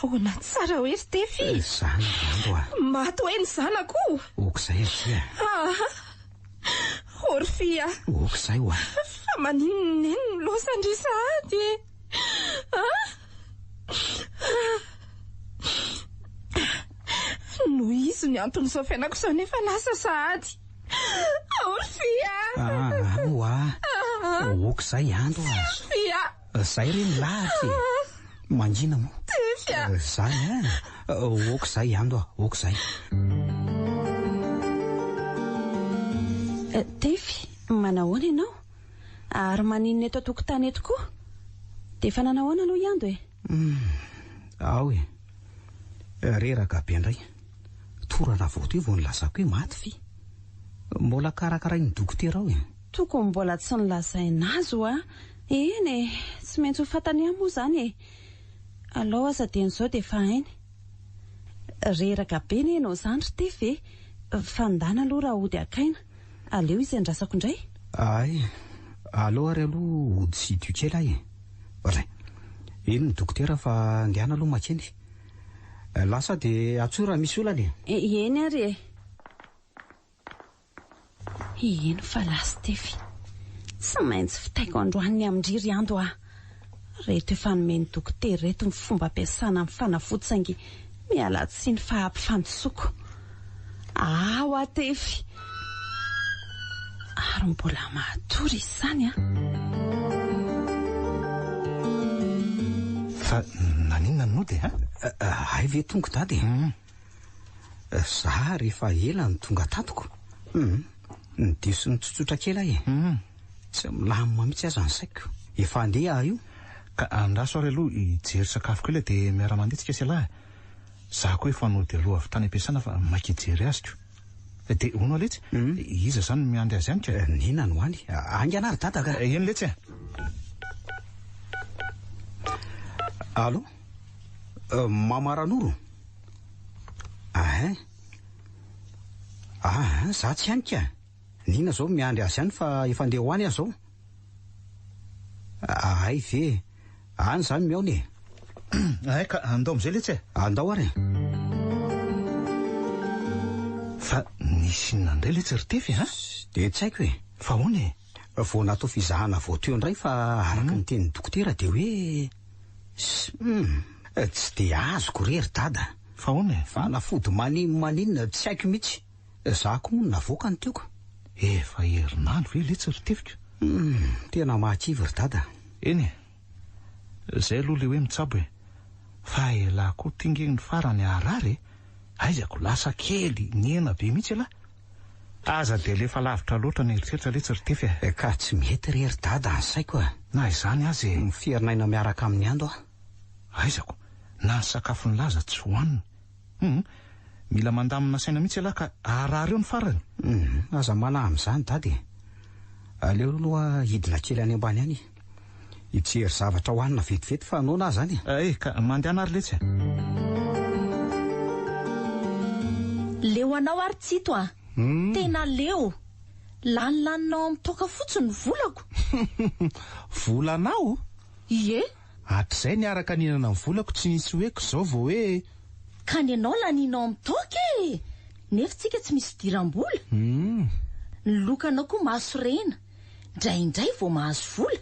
Ahoana tsara hoe ry Tefy? Izany ry Ando a. Maty hoe ny zanako? Ok'izay akia. Aha. Orfia. Ok'izay hoa. Fa maninona neny no loza-ndry sahady e? Ah? Noho izy ny anton'izao fiainako izao nefa lasa sahady. Orfia. Ah, hoa. Ok'izay Ando a. Orfia. Zay re ny lahatra e! Mangina moa. Tefy a! Zany a! Ok zay Ando a, ok zay. Tefy, manahoana ianao? Ary maninona eto an-tokotany eto koa? Dia efa nanahoana aloha i Ando e? Hum, ao e. Reraka be indray. Torana vao teo vao nilazako hoe maty ve? Mbola karakarain'ny dokotera ao e. Tokony mbola tsy nolazaina azy hoa. Eny e, tsy maintsy ho fantany ihany moa izany e. Alao aza dieny izao dia efa hainy. Reraka be anie ianao izany ry Tefy e. Fa ndana aloha raha hody haka aina. Aleo izy andrasako indray. Hay, aleo ary aloha hody sy hidio kely aho e. Oadray. Iny ny dokotera fa ndehana aloha makeny. Lasa dia antsoy raha misy olana e. Eny ary e. Eny fa lasa Tefy. Tsy maintsy vitaiko androany ny amin-dry ry Ando ah. Reto efa nomen'ny dokotera ireto ny fomba ampiasana ny fanafody saingy miala tsiny fa ampifandisoko. Ao ah Tefy. Ary mbola matory izy izany an. Fa naninona no nody an? Hay ve tonga dada e? Za rehefa ela no tonga tato ko. Hum, ny diso nitsotsotra kely aho e. Hum. Tsy milamina mihitsy aza ny saiko. Efa handeha aho io. Ka andraso ary aloha hijery sakafo kely dia miara-mandeha tsika sy ialahy e. Za koa efa nody aloha avy tany am-piasana fa maika hijery azy ko. Dia hono letsy, iza izany no miandry azy any ka? Nina no any. Haingana ary dada ka. Eny letsy e. Allô? Mama Ranoro? Ahin. Ahin, za tsy any ka. Nina zao miandry azy any fa efa andeha ho any aho zao. Hay ve. Any zany mihaona e. Hay ka, andao amizay letsy e. Andao ary e. Fa nisy inona indray letsy ry Tefy a? Dia tsy haiko e. Fa ahoana e? Vao natao fizahana vao teo indray fa araka ny tenin'ny dokotera dia hoe Hum, tsy dia azoko re ry dada. Fa ahoana e? Fanafody manin maninona tsy haiko mihitsy. Za koa moa no navoaka ny teoko. Efa herinandro ve letsy ry Tefiko? Hum, tena mahakivy ry dada. Eny e. Zay aloha le hoe mitsabo e. Fa elah koa ty nge ny farany harary e! Aiza ko lasa kely nihena be mihitsy elah! Aza dia alefa lavitra loatra ny eritreritra letsy ry Tefy a! Ka tsy mety re ry Dada ny saiko a! Na izany aza e! Miferinaina miaraka amin'ny ando aho. Aiza ko, na ny sakafon'i Laza tsy hohaniny. Hum! Mila mandamina saina mihitsy ialahy ka harary eo ny farany. Hum! Aza manahy amin'izany Dada e! Aleo aloha hidina kely any ambany any hijery zavatra hohanina vetivety fa noana aho izany e! Eh! Ka mandehana ary letsy a! Leo anao ary Tsito a! Tena leo! Lanilaninao amin'ny toaka fotsiny ny volako! Volanao? Ie! Hatrizay niaraka nihinana ny volako tsy nisy hoeko izao vao hoe. Ka ny anao lanianao amin'ny toaka e! Nefa tsika tsy misy fidiram-bola. Ny lokanao koa mahasorena. Indraindray vao mahazo vola.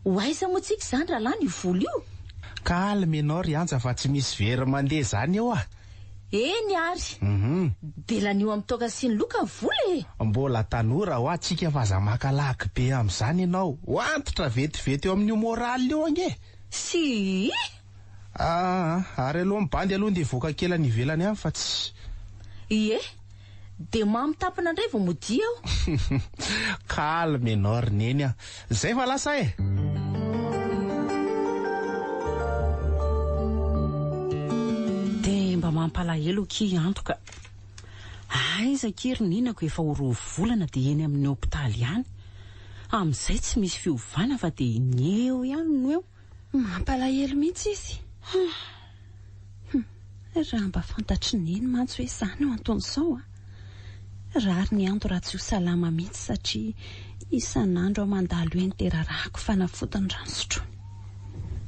Ho aiza moa tsika izany raha lany io vola io? Calme ianao ry Anja fa tsy misy very mandeha izany eo ah! Eny ary! Dia lanio amin'ny toaka sy ny loka ny vola e! Mbola tanora hoa tsika fa aza maka lagy be amin'izany ianao. Ho antitra vetivety eo amin'io moral io ange! Sii! Aa, ary aloha ny bandy aloha ndeha hivoaka kely any ivelany any fa tsy. Ie, dia mamo tampina indray vao modia aho. Calme ianao ry Neny a! Zay fa lasa e! Dia mba mampalahelo akia antoka. Aiza akia ry Ninako efa ho roa volana dia eny amin'ny hopitaly ihany. Amin'izay tsy misy fiovana fa dia ny eo ihany no eo. Mampalahelo mihitsy izy. Hum. Raha mba fantatr'i Neny mantsy hoe izany no anton'izao a! Rariny Ando raha tsy ho salama mihitsy satria isan'andro aho mandalo eny dia rarahako fanafody ny rano sotroiny.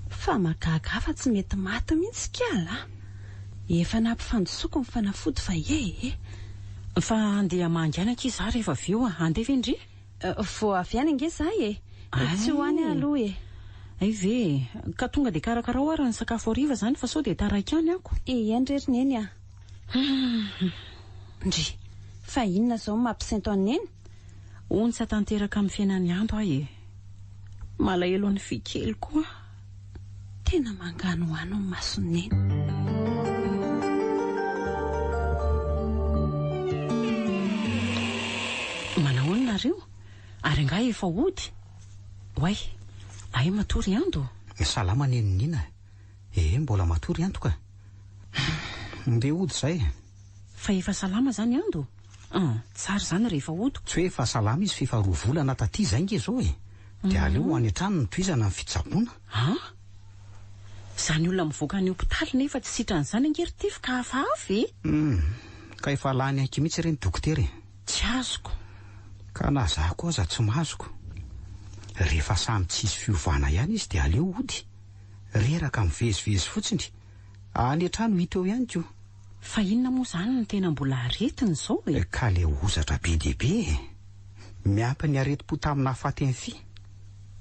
Fa mahagaga ahy fa tsy mety maty mihitsy kala a! Efa nampifandosoko ny fanafody fa e e! Fa handeha hamangy any akia za rehefa avy eo a! Handeha ve ndry? Vao avy any ange za e! Tsy ho any aho aloha e! Hay ve e! Ka tonga dia karakarao ary ny sakafo hariva izany fa sao dia taraiky any ako. Eny re ry Neny a! Hum! Ndry! Fa inona izao no mampisento an'i Neny? Ontsa tanteraka amin'ny fiainan'i Ando aho e! Malahelo an'i Fy kely koa aho. Tena manganohano ny mason'i Neny. Manahoana nareo? Ary angaha efa hody? Oay, ay matory Ando? Salama Neny Nina e! Mbola matory Ando ka! Ndeha hody izay e! Fa efa salama izany Ando? Hum, tsara izany rehefa hody. Tsy hoe efa salama izy f'efa roa volana taty izay nge izao e! Dia aleo ho any an-trano no tohizana ny fitsaboana. An! Izany olona mivoaka any hopitaly nefa tsy sitrana izany ange ry Tify ka hafahafa e! Hum, ka efa lany aky mihitsy re ny dokotera e! Tsy azoko. Ka na za koa aza tsy mazoko. Rehefa samy tsisy fiovana ihany izy dia aleo hody. Reraka mivezivezy fotsiny. Any an-trano hita eo ihany ko. Fa inona moa izany no tena mbola aretina izao e? Ka le hozatra be dia be e! Miampy ny aretim-po tamin'ny nahafaty an'i Fy.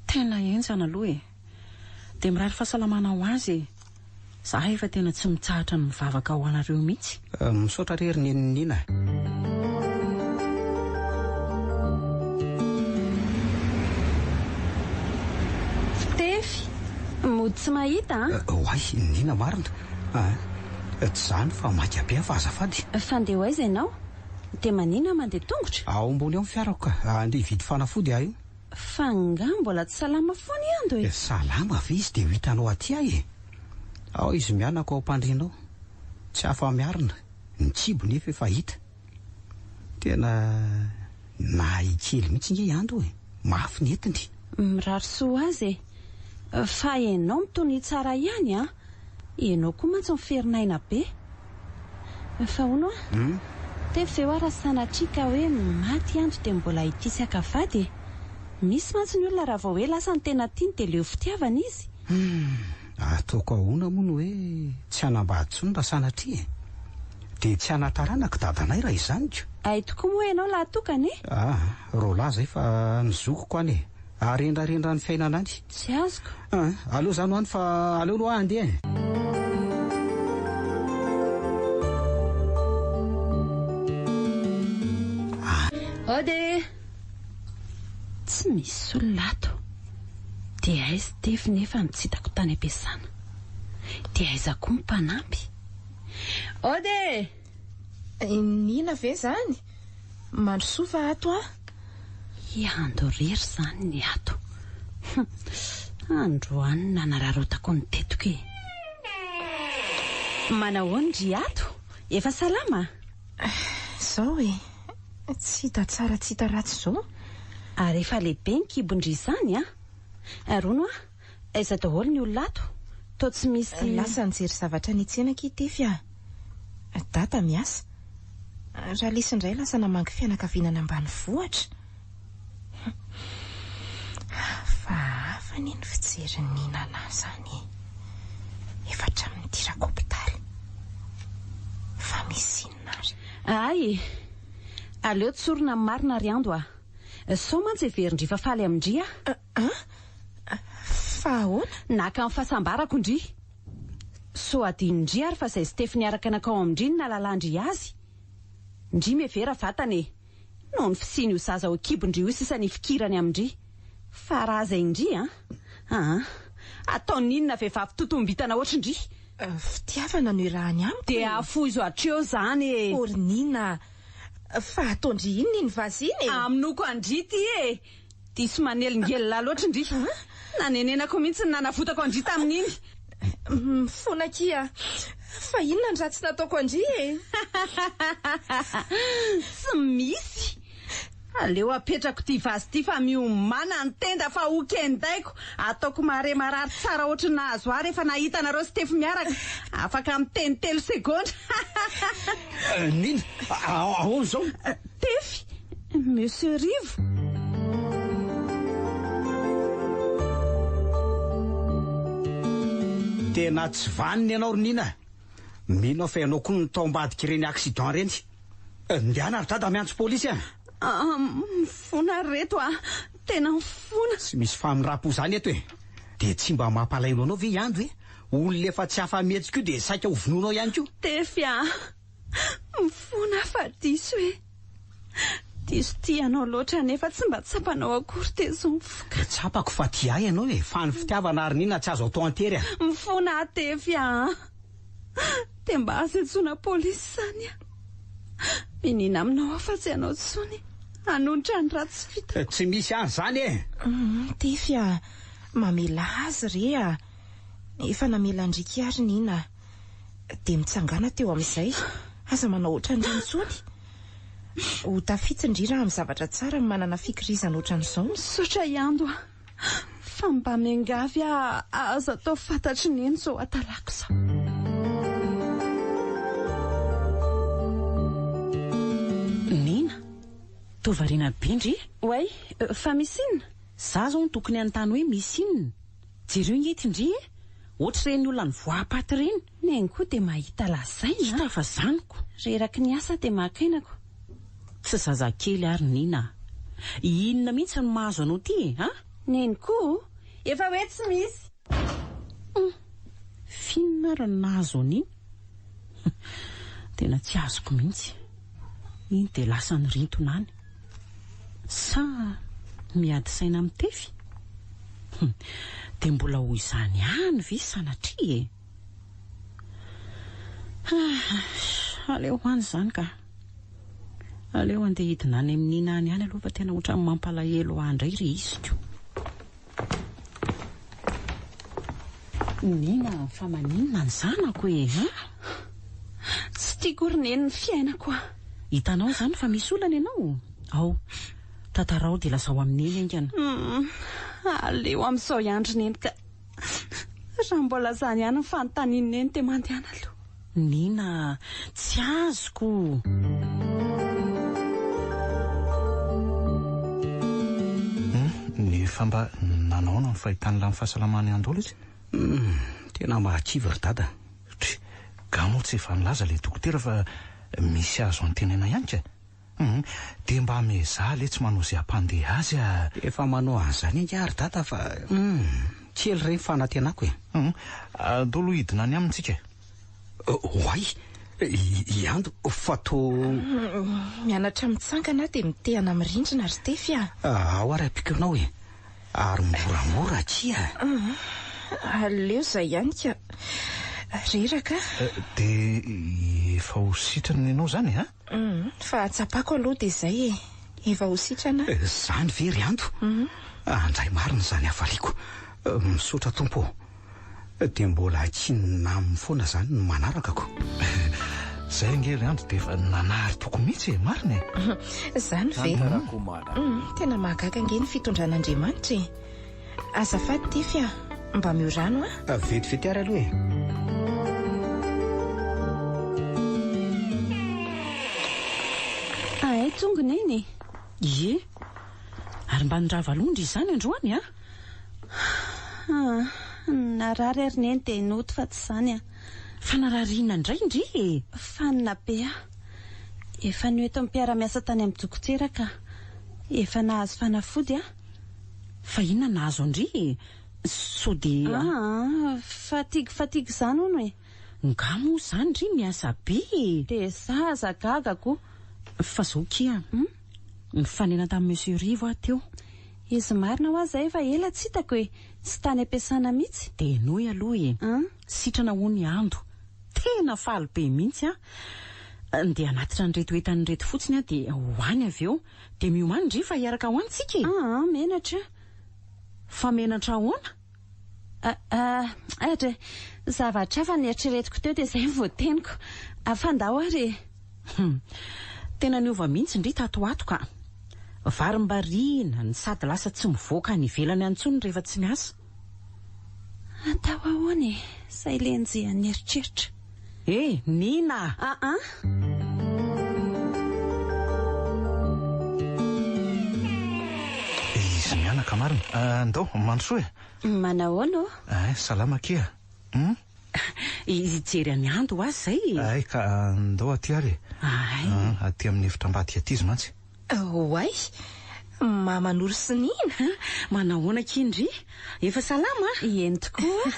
Tena henjana aloha e! Dia mirary fahasalamana ho azy e! Za efa tena tsy mitsahatra ny mivavaka ho anareo mihitsy. Misaotra re ry Neny Nina a! Fitefy, mody tsy mahita an! Oay, Nina marina a! Tsy izany fa maika be aho fa azafady. Fa ndeha ho aiza ianao? Dia maninona mandeha tongotra? Ao ambony ao ny fiarako ka. Andeha hividy fanafody aho io. Fa nga mbola tsy salama foana i Ando e? Salama ve izy dia ho hitanao aty aho e? Ao izy mianaka ao am-pandriana ao. Tsy afa-miarina. Ny kibo nefa efa hita. Tena nahay kely mihitsy nge i Ando e! Mafy ny entiny. Mirary soa ho azy e! Fa ianao mitonia tsara ihany an! Ianao koa mantsy miferinaina be. Fa hono hoa, tefy ve hoa raha sanatria ka hoe maty i Ando dia mbola hitia sy haka vady e? Misy mantsy ny olona raha vao hoe lasa ny tena tiany dia leo fitiavana izy. Humm, ataoko ahoana moa no hoe tsy hanambady intsony raha sanatria e? Dia tsy hana-taranaka dadanay raha izany ko. Hay tokoa moa ianao lahy tokana e? Ah, roalahy izay fa ny zokiko any e. Arendrarendra ny fiainana any. Tsy azoko. Ah, aleo za no any fa aleo aloha aho handeha e. Ode! Tsy misy olona ato. Dia aiza Tefy nefa no tsy hitako tany am-piasana. Dia aiza koa ny mpanampy? Ode e! Nina ve izany? Mandrosoa fa ato aho. I Ando irery izany ny ato. Hum, androany nanararaotako ny tetiko e. Manahoana ndry ato? Efa salama? Izao e, tsy hita tsara tsy hita ratsy izao. Ary efa lehibe ny kibon-dry izany an! Ary hono hoa, aiza daholo ny olona ato? Toa tsy misy. Lasa nijery zavatra niantsena akia Tefy ah. Dada miasa. Ralisy indray lasa namangy fianakaviana any ambanivohitra. Fa hafa anie ny fijerin'i Nina anah izany e. Efa hatramin'ny nidirako hopitaly. Fa misy inona ary? Hay e! Aleo tsorina ny marina ry Ando a! Sao mantsy heverin-dry fa faly amin-dry aho. An? Fa ahoana? Naka ny fahasambarako ndry. Sao adinondry ary fa izay Steph niaraka nankao amin-dry no nahalalan-dry azy. Ndry mihevera vatana e! Noho ny fisian'io zaza ao an-kibon-dry io sisa nifikirany amin-dry. Fa raha izay ndry an! Aa! Ataony inona vehivavy totombintana ohatry ndry? Fitiavana no irahany amiko e! Dia afoizo hatreo izany e! O ry Nina a! Fa ataon-dry inona iny vazy iny e? Hamonoako an-dry ity e! Diso manelingelina loatra ndry. Nanenenako mihitsy ny nanavotako an-dry tamin'iny. Mifona akia. Fa inona ny ratsy nataoko an-dry e? Tsy misy. Aleo apetrako ity vazy ity fa miomàna ny tenda fa ho kendaiko. Ataoko mahare marary tsara ohatry ny nahazo ahy rehefa nahita anareo sy Tefy miaraka. Afaka miteny telo segondra. Nina, ahoana izao? Tefy, Monsieur Rivo. Tena tsy vanona ianao ry Nina a! Mino aho fa ianao koa no tao ambadik'ireny accident ireny. Ndehana ry dada miantso polisy a! Mifona ry reto a! Tena mifona! Tsy misy famindram-po izany eto e! Dia tsy mba mampalahelo anao ve i Andro e? Olona efa tsy afa-mihetsika io dia saika ho vonoinao ihany koa? Tefy a! Mifona aho fa diso e! Diso tia anao loatra nefa tsy mba tsapanao akory tezo mifoka. Tsapako fa tia ahy ianao e! Fa ny fitiavana ary Nina tsy azo atao an-tery a! Mifona aho Tefy a! Dia mba azo iantsoana polisy izany aho. Miniana aminao aho fa tsy hanao intsony. Hanonitra ny ratsy vitako. Tsy misy an'izany e! Tefy a! Mamelà azy re a! Efa namela an-dry Kiary Nina. Dia mitsangàna teo amin'izay. Aza manao ohatran'ireny intsony. Ho tafita ndry raha amin'ny zavatra tsara ny manana fikirizana ohatran'izao. Misaotra i Ando a! Fa mba miangavy aho aza atao fantatry Neny izao hadalako izao. Nina, toa variana be ndry. Oay, fa misy inona? Za zao no tokony hanontany hoe misy inona? Jereo nge ity ndry e! Ohatr'ireny olona nivoaha-paty ireny. Neny koa dia mahita lazaina. Hita fa zaniko. Reraky ny asa dia maka aina ko. Tsy zazakely ary Nina a! Inona mihitsy no mahazo anao ity e? A? Neny koa o! Efa hoe tsy misy. Hum! F'inona ary no nahazo an'iny? Tena tsy azoko mihitsy. Iny dia lasa nirintona any. Sa miady saina amin'ny tefy? Hum, dia mbola ho izany ihany ve sanatria e? Ah, aleo ho any izany ka. Aleo andeha hidina any amin'i Nina any ihany aloha fa tena ohatran'ny mampalahelo ahy indray ry izy ko. Nina, fa maninona ny zanako e, ha? Tsy tiako ry Neny ny fiainako a! Hitanao izany fa misy olana ianao? Ao, tantarao dia lazao amin'i Neny haingana. Hum, aleo amin'izao ihany ry Neny ka. Raha mbola izany ihany ny fanontanian'i Neny dia mandehana aloha. Nina, tsy azoko. Hum, efa mba nanaona ny fahitan'lah ny fahasalaman'i Andolo izy? Hum, tena mahakivy ry dada. Try, ga moa tsy efa nilaza ilay dokotera fa misy azo antenaina ihany ka? Hum, dia mba miezaha letsy manao izay hampandeha azy a! Efa manao an'izany angaha ry dada fa hum, kely re ny fanantenako e! Hum, andao aloha hidina any aminy tsika e! Oay! I Ando fa toa. Mianatra mitsangana aho dia mitehana amin'ny rindrina ry Tefy a! Ao ary ampiako anao e! Ary moramora akia! Aleo izay ihany ka! Reraka. Dia efa ho sitrana ianao izany a? Fa tsapako aloha dia izay e. Efa ho sitrana aho. Izany ve ry Ando? Andray marina izany hafaliako. Misaotra Tompo ô. Dia mbola ankinina aminy foana izany ny manaraka ko. Izay ange ry Andro dia efa nanary toko mihitsy e, marina e. Izany ve? Tena mahagaga ange ny fitondran'Andriamanitra e. Azafady Tefy a, mba omeo rano a. Vetivety ary aloha e. Ahay tonga Neny e. Ie. Ary mba nirava aloha ndry izany androany a. Ah, narary ary Neny dia nody fa tsy izany a. Fa narary inona indray ndry e? Fanina be aho. Efa noentin'ny mpiara-miasa tany amin'ny dokotera ka. Efa nahazo fanafody aho. Fa inona nahazo an-dry e? Sao dia. Aa, fatigue fatigue izany hono e. Nga moa izany ry miasa be e? Dia za aza gaga ko. Fa zao kia, nifanena tamin'i Monsieur Rivo aho teo. Izy marina hoa zay efa ela tsy hitako e, tsy tany am-piasana mihitsy. Dia henoy aloha e, sitrana hono i Ando. Tena faly be mihitsy aho. Ndeha hanatitra an'ireto entana ireto fotsiny aho dia ho any avy eo. Dia miomàna ndry fa hiaraka ho any tsika e! Aa, menatra. Fa menatra ahoana? Aa, dry, zavatra hafa no eritreretiko teo dia izay no voateniko. Afandao ary e! Hum, tena niova mihitsy ndry tato ho ato ka! Varimbariana, no sady lasa tsy mivoaka any ivelany any intsony rehefa tsy miasa. Atao ahoana e? Izay le enjehan'ny eritreritra. Eh! Nina! Aa! Izy mianaka marina. Andao, mandrosoa e! Manahoana ô? Eh, salama akia. Hum? Hijery an'i Ando ho azy izay e! Hay ka, andao aty ary e! Hay. Aty amin'ny efitra ambadika aty izy mantsy. Oay! Mama Noro sy Nina! Manahoana akia ndry? Efa salama? Eny tokoa.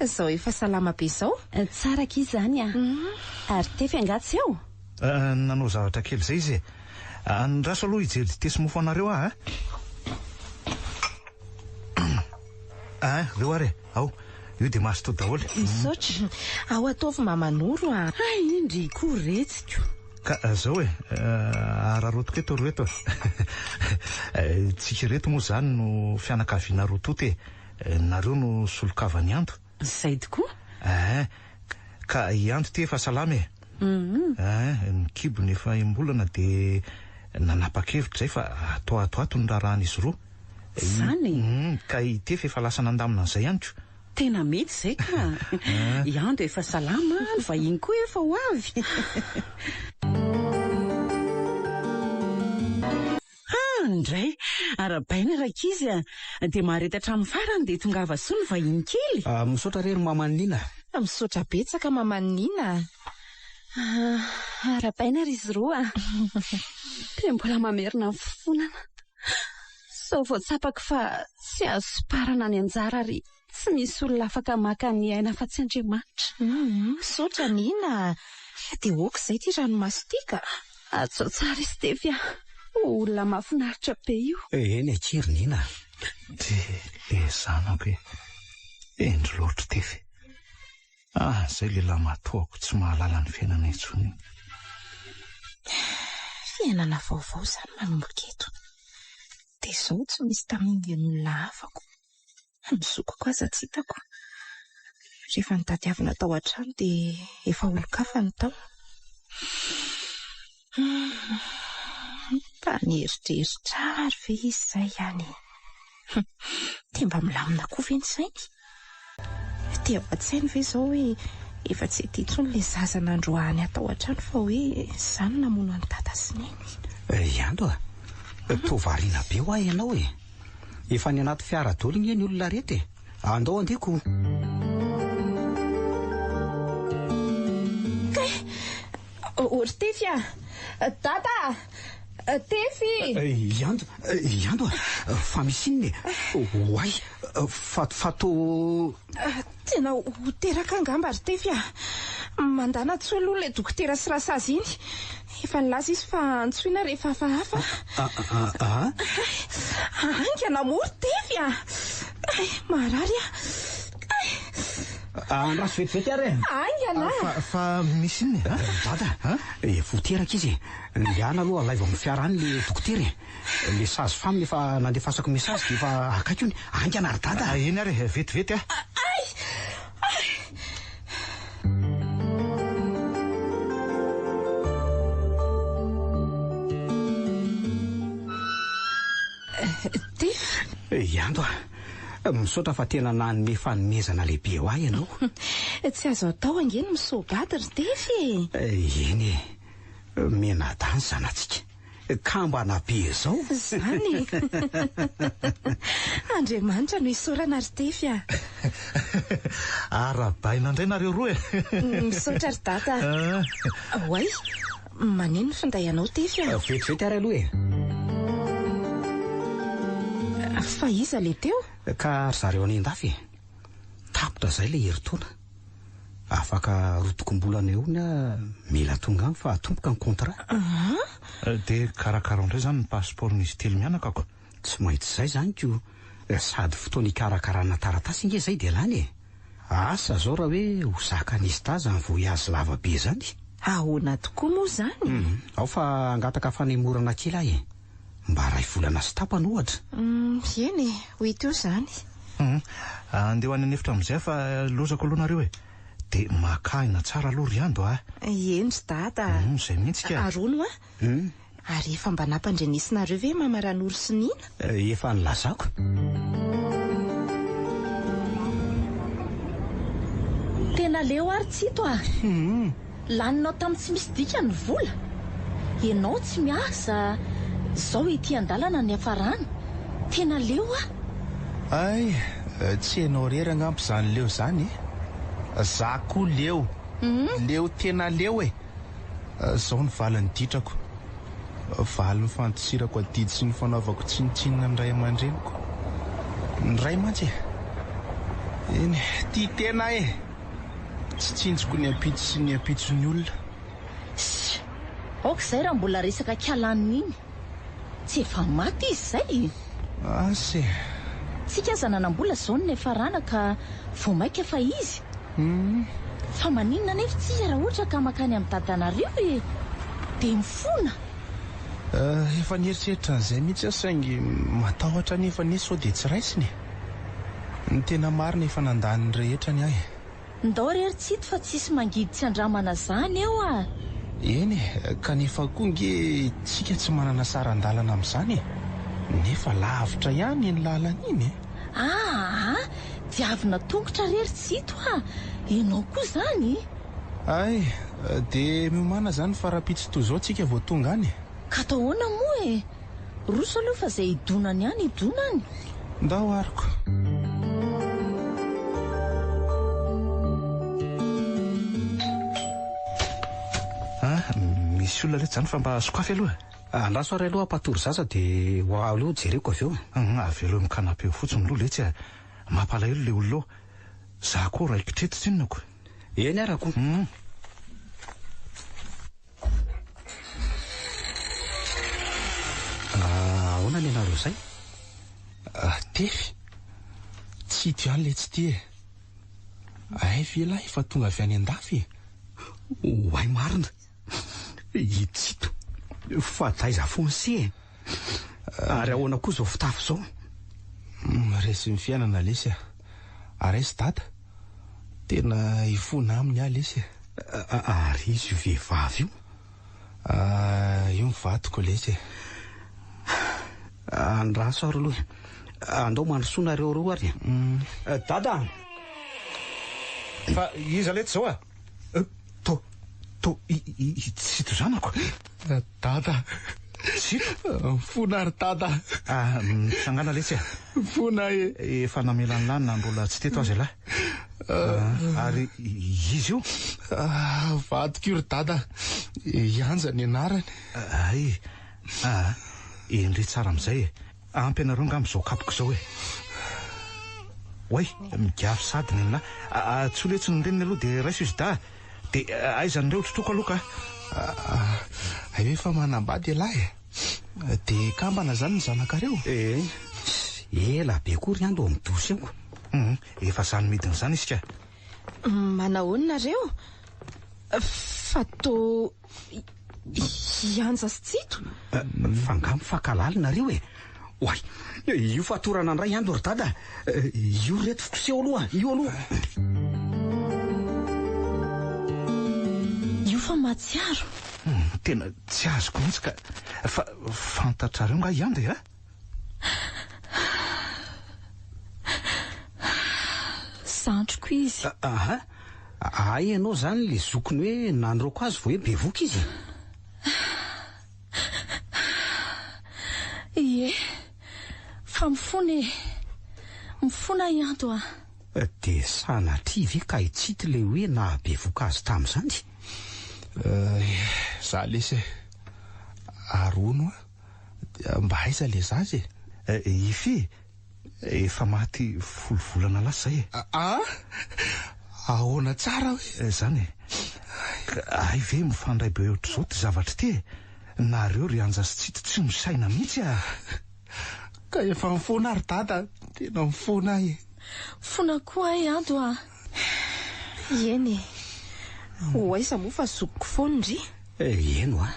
Izao efa salama be izao. Tsara akia izany a! Ary Tefy angaha tsy eo? Nanao zavatra kely izay izy e! Andraso aloha hijery dite sy mofo anareo aho a! Ah, ireo ary e! Ao, io dia mazotoa daholo. Misaotra. Ao ataovy Mama Noro a! Hay ndry koa retsiko. Ka zao e, araraotiko eto ry reto e. Tsika ireto moa izany no fianakaviana roa tonta e. Nareo no solon-kavan'i Ando. Izay tokoa. Eeh, ka i Ando ity efa salama e. Eeh, ny kibony efa enim-bolana dia nanapa-kevitra izay fa atao ato ato ny raharahan'izy roa. Izany e? Ka i Tefy efa lasa nandamina an'izay ihany ko. Tena mety izay ka! I Ando efa salama, ny vahiny koa efa ho avy. Ah, ndray! Arahabaina rankizy a! Dia mahareta hatramin'ny farany dia tongava soa ny vahiny kely. Misaotra re ry maman'i Nina. Misaotra betsaka maman'i Nina a! Arahabaina ry izy roa a! Dia mbola mamerina ny fifonana. Sao vao tsapako fa tsy azo somparana ny anjara ary tsy misy olona afaka maka ny aina afa-tsy Andriamanitra. Humm, misaotra Nina a! Dia ok izay ity ranomaso ity ka! Hajao tsara i Stefy a! Olona mahafinaritra be io. Eny akia ry Nina a! Dia le zanako e! Hendry loatra Tefy. Ah, izay lehilahy matoako tsy mahalala ny fiainana intsony io. Fiainana vaovao izany manomboka eto. Dia izao tsy misy tamingan'olona hafako. Ny zokiko aza tsy hitako. Rehefa notadiavina tao an-trano dia efa olon-kafa no tao. Mba nieritreritra ary ve izy izay ihany e? Dia mba milamina koa ve ny sainy? Dia ao an-tsainy ve izao hoe efa tsy ety intsony ilay zaza nandroahany ahy tao an-trano fa hoe izaho no namono an'i Dada sy Neny? I Ando a! Toa variana be hoa ianao e! Efa any anaty fiara daholo nge ny olona reto e! Andao andeha ko! Kay! O ry Tefy a! Dada a! Tefy! I Ando, i Ando a! Fa misy inona e? Oay! Fa, fa toa. Tena ho teraka angamba ry Tefy a! Mandàna antsoy aloha ilay dokotera sy rasazy iny. Efa nilaza izy fa antsoina rehefa hafahafa. A? Haingana moa ry Tefy a! Hay, marary aho. Hay! Andraso vetivety ary e. Haingana! Fa, fa misy inona e? Dada, e, voa teraka izy e. Ndehana aloha alaivo amin'ny fiara any le dokotera e. Le sage femme efa nandefasako message dia efa akaiky ony. Haingana ry dada. Eny ary e, vetivety ah. Ay! Ay! Tefy. Ianto a. Misaotra fa tena nanome fanomezana lehibe ho ahy ianao. Tsy azo atao ange ny misoa-bady ry Tefy e. Eny e. Mianadahy ny zanatsika. Kambana be izao. Izany e. Andriamanitra no isaorana ry Tefy a. Arahabaina indray nareo roa e. Misaotra ry Dada. Oay, maneno ny finday anao Tefy a. Vetivety ary aloha e. Fa iza le teo? Ka ry zareo any an-dafy e. Tapitra izay ilay herintaona. Afaka roa tokom-bolana eo hono aho mila tonga any fa atomboka ny contrat. Dia karakarao indray izany ny passeport-n'izy telo mianaka ko. Tsy maintsy izay izany ko. Sady fotoana hikarakarana taratasy ange izay dia lany e. Asa izao raha hoe ho zakan'izy dahy izany voyage lava be izany. Ahoana tokoa moa izany? Ao fa hangataka fanemorana kely aho e. Mba iray volana sy tapany ohatra. Eny e, ho hita eo izany. Andeha ho any an'efitra amin'izay aho fa lozako aloha nareo e. Dia maka aina tsara aloha ry Ando a. Eny ry Dada a. Izay mihitsy ka. Ary hono hoa, ary efa mba nampandrenesinareo ve Mama Ranoro sy Nina? Efa nilazako. Tena leo ary Tsito a! Laninao tamin'ny tsy misy dikany ny vola. Ianao tsy miasa, izao ety an-dalana ny niafarana. Tena leo aho. Hay, tsy ianao irery angamba izany leo izany e! Za koa leo. Leo tena leo e! Izao ny valin'ny ditrako. Valin'ny fandosirako adidy sy ny fanaovako tsinontsinona ny ray aman-dreniko. Ny ray mantsy e! Eny, tia tena aho e! Tsy tsinjoko ny ampitso sy ny ampitson'ny olona. Ssy! Aoka izay raha mbola resaka kialanina iny. Tsy efa maty izy izay e! Asa e! Tsika aza nanam-bola izao no niafarana ka vao maika fa izy. Fa maninona anefa tsika raha ohatra ka mankany amin'i dadanareo e! Dia mifona! Efa nieritreritra an'izay mihitsy aho saingy matahotra anefa anie sao dia tsy raisiny e! Ny tena marina efa nandany ny rehetra ny ahy e! Ndao re ry Tsito fa tsisy mangidy tsy andramana zany eo a! Eny e, kanefa koa nge tsika tsy manana saran-dalana amin'izany e! Nefa lavitra ihany iny lalana iny e! Aa! Diavina tongotra re ry Tsito a! Ianao koa zany? Hay, dia miomàna zany fa rahampitso toy izao tsika vao tonga any e! Ka atao ahoana moa e? Roso aloha fa izay hidonany any hidonany. Ndao aroko. Ah, misy olona letsy zany fa mba sokafy aloha. Andraso ary aloha hampatory zaza dia ho aleo jereko avy eo. Hum, avelao eo amin'ny canapé eo fotsiny aloha letsy a. Mampalahelo le olona ao. Za koa raikitra eto tsinona ko. Eny arako. Hum. Ahoana ny anareo izay? Tefy, tsy ito ihany letsy ity e. Hay ve lahy efa tonga avy any an-dafy e? Oay marina. I Tsito, fa taiza foncé e? Ary ahoana koa izao fitafy izao? Resin'ny fiainana lesy a. Ary aiza dada? Tena hifona aminy aho lesy e. Ary izy io vehivavy io? Io ny vadiko lesy e. Andraso ary aloha e. Andao mandrosoa nareo roa ary e. Dada! Fa iza letsy izao a? To, to, i, i, i Tsito zanako. Dada. Tsito? Mifona ry dada. Ah, mitsangana letsy a. Mifona e. Efa namela an'lah na mbola tsy teto aza ialahy. Ah, ary izy io? Ah, vadiko io ry dada. Ianja ny anarany. Ay, ah, endrey tsara amin'izay e. Ampy anareo angamba izao kapoka izao e. Oay, migafy sady ny an'lah. Antsoy letsy ny reniny aloha dia raiso izy dahy. Dia aiza ny reo trotoko aloha ka. Hay ve efa manambady ialahy e? Dia kambana izany ny zanakareo? Ee, ela be koa ry Ando midosy eo. Hum, efa zany midina izany isika. Manahoana nareo? Fa toa i Anja sy Tsito? Fa nga mifankahalala nareo e? Oay! Io fatorana indray Ando ry dada! Io ry reto fokoseho aloha, io aloha! Io fa mahatsiaro. Tena tsy azoko mihitsy ka! Fa fantatrareo nga i Ando e? Zandriko izy. Aha! Hay ianao izany ilay zokiny hoe nandroako azy vao hoe bevoka izy e? Ie, fa mifona e! Mifona i Anto a! Dia sanatria ve ka i Tsito ilay hoe nahabevoka azy tamin'izany? Za lesy e! Ary hono a! Mba aiza ilay zaza e? I Fy e! Efa maty folo volana lasa izay e! An? Ahoana tsara hoe? Izany e! Ka hay ve mifandray be ohatr'izao ity zavatra ity e? Nareo ry Anja sy Tsito tsy misaina mihitsy a! Ka efa mifona aho ry Dada, tena mifona aho e! Mifona koa aho Ando a! Eny e! Ho aiza moa fa zokiko foana ndry? Eny hoa!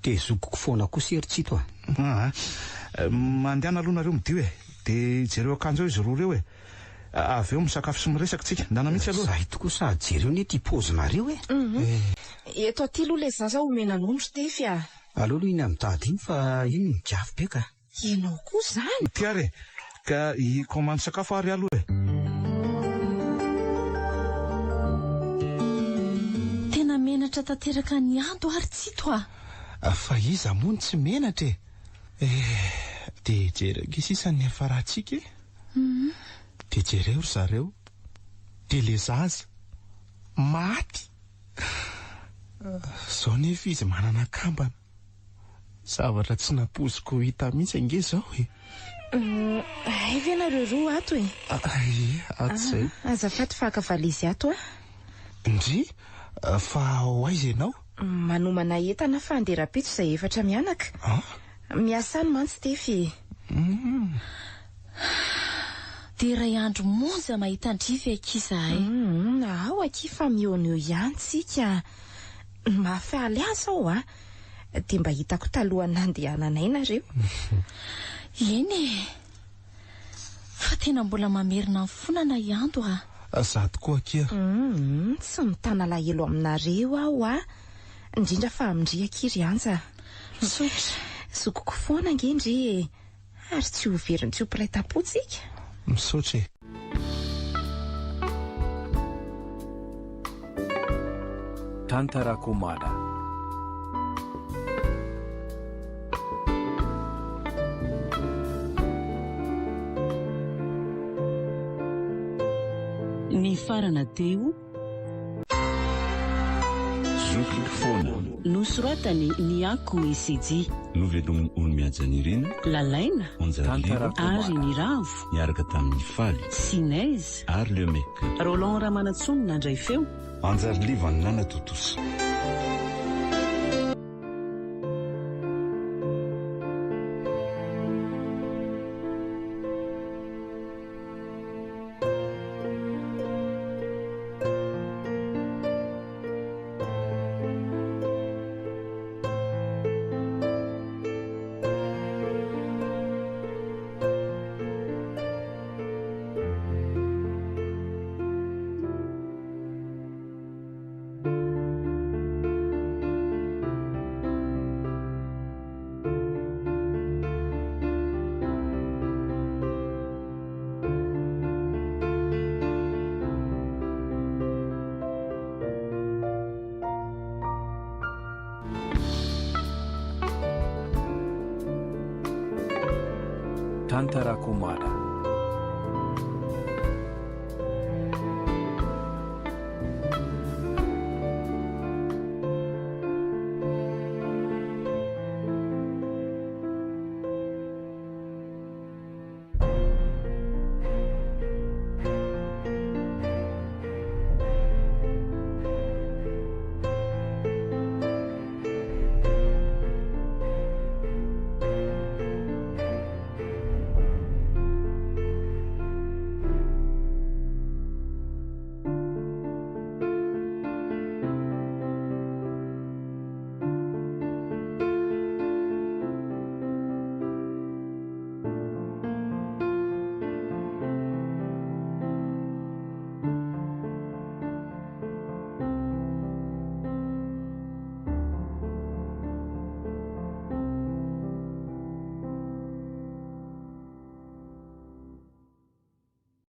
Dia zokiko foana kosa ery Tsito a! Aa! Mandehana aloha nareo midio e! Dia jereo akanjo eo izy roa ireo e! Avy eo misakafo sy miresaka tsika. Ndana mihitsy aloha. Zahay tokoa sady jereo anie ity paozinareo e! Eto aty aloha ilay zaza omena nono ry Tefy a! Aleo aloha iny amin'ny dada iny fa iny migafy be ka! Ianao koa izany? Ty ary e! Ka hi-commande sakafo ary aloha e! Tena menatra tanteraka an'i Ando ary Tsito a! Fa iza moa no tsy menatra e! Eh! Dia jereo ange sisa ny niafarantsika e! Dia jereo ry zareo! Dia le zaza! Maty! Zao nefa izy manana kambana! Zavatra tsy nampoiziko ho hita mihitsy ange izao e! Hay ve nareo roa ato e? Ie, ato izay. Azafady fa haka valizy ato aho. Ndry, fa ho aiza ianao? Manomana entana fa handeha rahampitso izay efatra mianaka. Miasa any mantsy Tefy e. Dia iray andro monja mahita an-dry ve akia izahay? Ao akia fa mihaona eo ihany tsika. Ny mahafaly ahy zao a, dia mba hitako talohan'ny nandehananay nareo. Eny e! Fa tena mbola mamerina ny fonana i Ando a! Za tokoa akia. Humm, tsy mitana alahelo aminareo aho a! Indrindra fa amin-dry akia ry Anja. Misaotra. Zokiko foana ange ndry e! Ary tsy ho veriny tsy ho mpiray tampo tsika. Misaotra e! Tantara Komada. Nifarana teo. Zokiko foana. Nosoratan'i Niako Isiji. Novelomin'i Olomihaja Nirina. Lalaina. Onjarivo. Ary Niravo. Niaraka tamin'i Faly. Sinez. Ary Le Mec. Roland Ramanantsoa no nandray feo. Anjariliva nanatontosa. Tantara Komada.